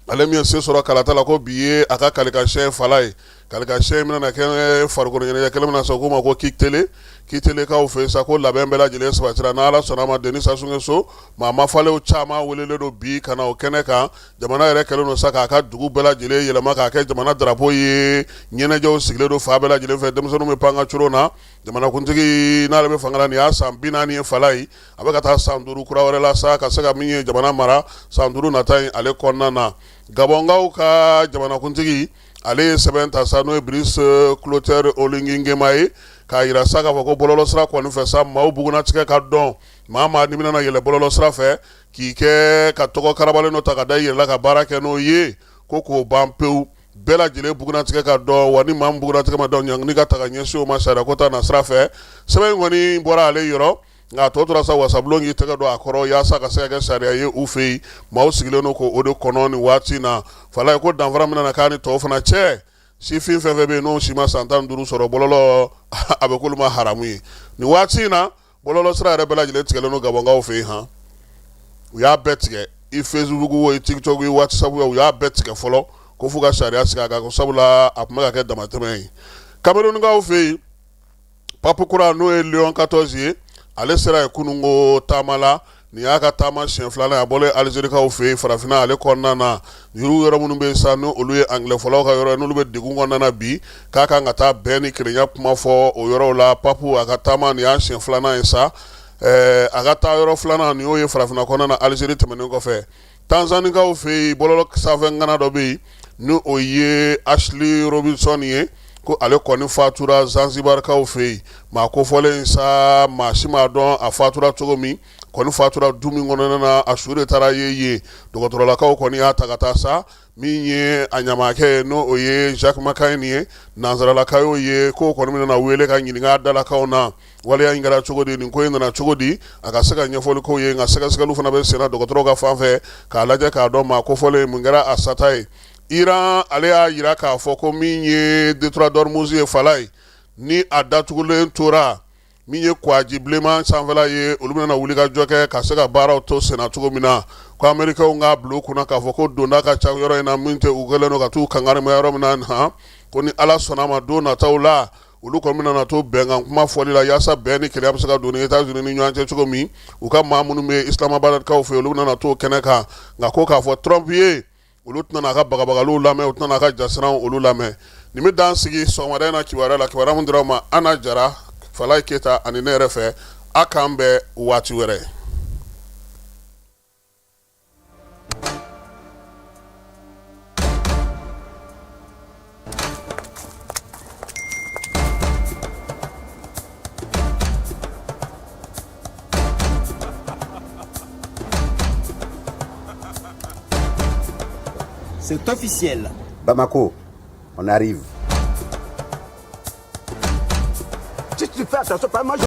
ale min ye se sɔrɔ kalata la, ko bi ye a ka kalikan fala ye. Kalikan in bɛna kɛ farikolo ɲɛnajɛ kɛnɛ min na sa, u k'o ma ko Kitele. Kitelekaw fɛ sa, ko labɛn bɛɛ lajɛlen sabatira. N'Ala sɔnna a ma, Denis Sassou Nguesso, maa mafalew caman welelen don bi ka na o kɛnɛ kan. Jamana yɛrɛ kɛlen don sa k'a ka dugu bɛɛ lajɛlen yɛlɛma k'a kɛ jamana drapeau ye. Ɲɛnajɛw sigilen don fan bɛɛ lajɛlen fɛ, denmisɛnninw bɛ pan ka coron na. Jamanakuntigi n'ale bɛ fanga la, nin y'a san 40 ye fala ye, a bɛ ka taa san 5 kura wɛrɛ la sa ka se ka min ye jamana mara san 5 nata in ale kɔnɔna na. Gabɔnkaw ka jamanakuntigi, ale ye sɛbɛn ta sa, n'o ye Brice Clotaire Oligui Nguema ye, k'a jira sa k'a fɔ ko bɔlɔlɔsira kɔni fɛ sa, maaw bugunnatigɛ ka dɔn. Maa maa n'i bɛna yɛlɛ bɔlɔlɔsira fɛ k'i kɛ ka tɔgɔ karabalen dɔ ta ka da i yɛrɛ la ka baara kɛ n'o ye, ko k'o ban pewu, bɛɛ lajɛlen bugunnatigɛ ka dɔn. Wa ni maa min bugunnatigɛ ma dɔn, ɲangini ka ta ka ɲɛsin o ma sariya ko ta na sira fɛ. Sɛbɛn in kɔni bɔra ale yɔrɔ, nka a tɔ tora sa wasabulon k'i tɛgɛ don a kɔrɔ yaasa ka se ka kɛ sariya ye u fɛ yen. Maaw sigilen don k'o de kɔnɔ nin waati in na. Fala ye ko danfara min nana k'a ni tɔw fana cɛ, sifin fɛn fɛn bɛ yen n'o si ma san 15 sɔrɔ, bɔlɔlɔ a bɛ k'olu ma haramu ye nin waati in na. Bɔlɔlɔ sira yɛrɛ bɛɛ lajɛlen tigɛlen don Gabɔnkaw fɛ yen han. U y'a bɛɛ tigɛ, i Facebook o, i TikTok, i WhatsApp, u y'a bɛɛ tigɛ fɔlɔ, ko f'u ka sariya sigi a kan, ko sabula a tun bɛ ka kɛ damatɛmɛ ye. Kamerunkaw fɛ yen, pape kura n'o ye Léon 14 ye, ale sera yen kununko taama la. Nin y'a ka taama siɲɛ filanan, a bɔlen Alizerikaw fɛ yen farafinna ale kɔnɔna na. Yuru yɔrɔ minnu bɛ yen sa, n'olu ye angilɛfɔlaw ka yɔrɔ ye, n'olu bɛ degun kɔnɔna na bi, k'a kan ka taa bɛn ni kelenya kuma fɔ o yɔrɔw la. Papu a ka taama, nin y'a siɲɛ filanan ye sa. A ka taa yɔrɔ filanan nin y'o ye farafinna kɔnɔna na, Alizeri tɛmɛnen kɔfɛ. Tanzanikaw fɛ yen, bɔlɔlɔ sanfɛ ŋana dɔ bɛ yen, ni o ye Ashley Robinson ye, ko ale kɔni fatura Zanzibarkaw fɛ yen. Maa kofɔlen sa, maa si m'a dɔn a fatura cogo min, kɔni fatura du min kɔnɔna na, a su de taara ye yen. Dɔgɔtɔrɔlakaw kɔni y'a ta ka taa sa. Min ye a ɲamakɛ ye, n'o o ye Jacques Makaini ye, nansaralaka y'o ye, k'o kɔni bɛna wele ka ɲininka a dalakaw na, waleya in kɛra cogo di, nin ko in nana cogo di, a ka se ka ɲɛfɔli k'o ye. Nka sɛgɛsɛgɛliw fana bɛ senna dɔgɔtɔrɔw ka fan fɛ k'a lajɛ k'a dɔn maa kofɔlen mun kɛra a sata ye. Iran ale y'a jira k'a fɔ ko min ye détroit d'Ormuz ye, fala ye, ni a datugulen tora, min ye kwaji bilenman sanfɛla ye, olu bɛna wuli ka jɔ kɛ ka se ka baaraw to senna cogo min na. Ko amerikɛnw k'a bila u kunna k'a fɔ ko donda ka ca yɔrɔ in na, min tɛ u kɛlen don ka t'u kangari ma yɔrɔ min na han, ko ni Ala sɔnna a ma, don nataw la, olu kɔni bɛna to bɛnkan kuma fɔli la yaasa bɛn ni kelenya bɛ se ka don ni États-Unis ni ɲɔgɔn cɛ cogo min. U ka maa minnu bɛ Islamabadkaw fɛ, olu bɛna to kɛnɛ kan. Nka ko k'a fɔ Trump ye, olu tɛna n'a ka bagabagaliw lamɛn, u tɛna n'a ka jasiranw olu lamɛn. Nin bɛ dan sigi sɔgɔmada in na kibaruya la, kibaruya min dira aw ma Ana Jara, Falaye Keyita ani ne yɛrɛ fɛ. A k'an bɛn waati wɛrɛ. C'est officiel. Bamako, on arrive. Si tu fais attention, pas moi je...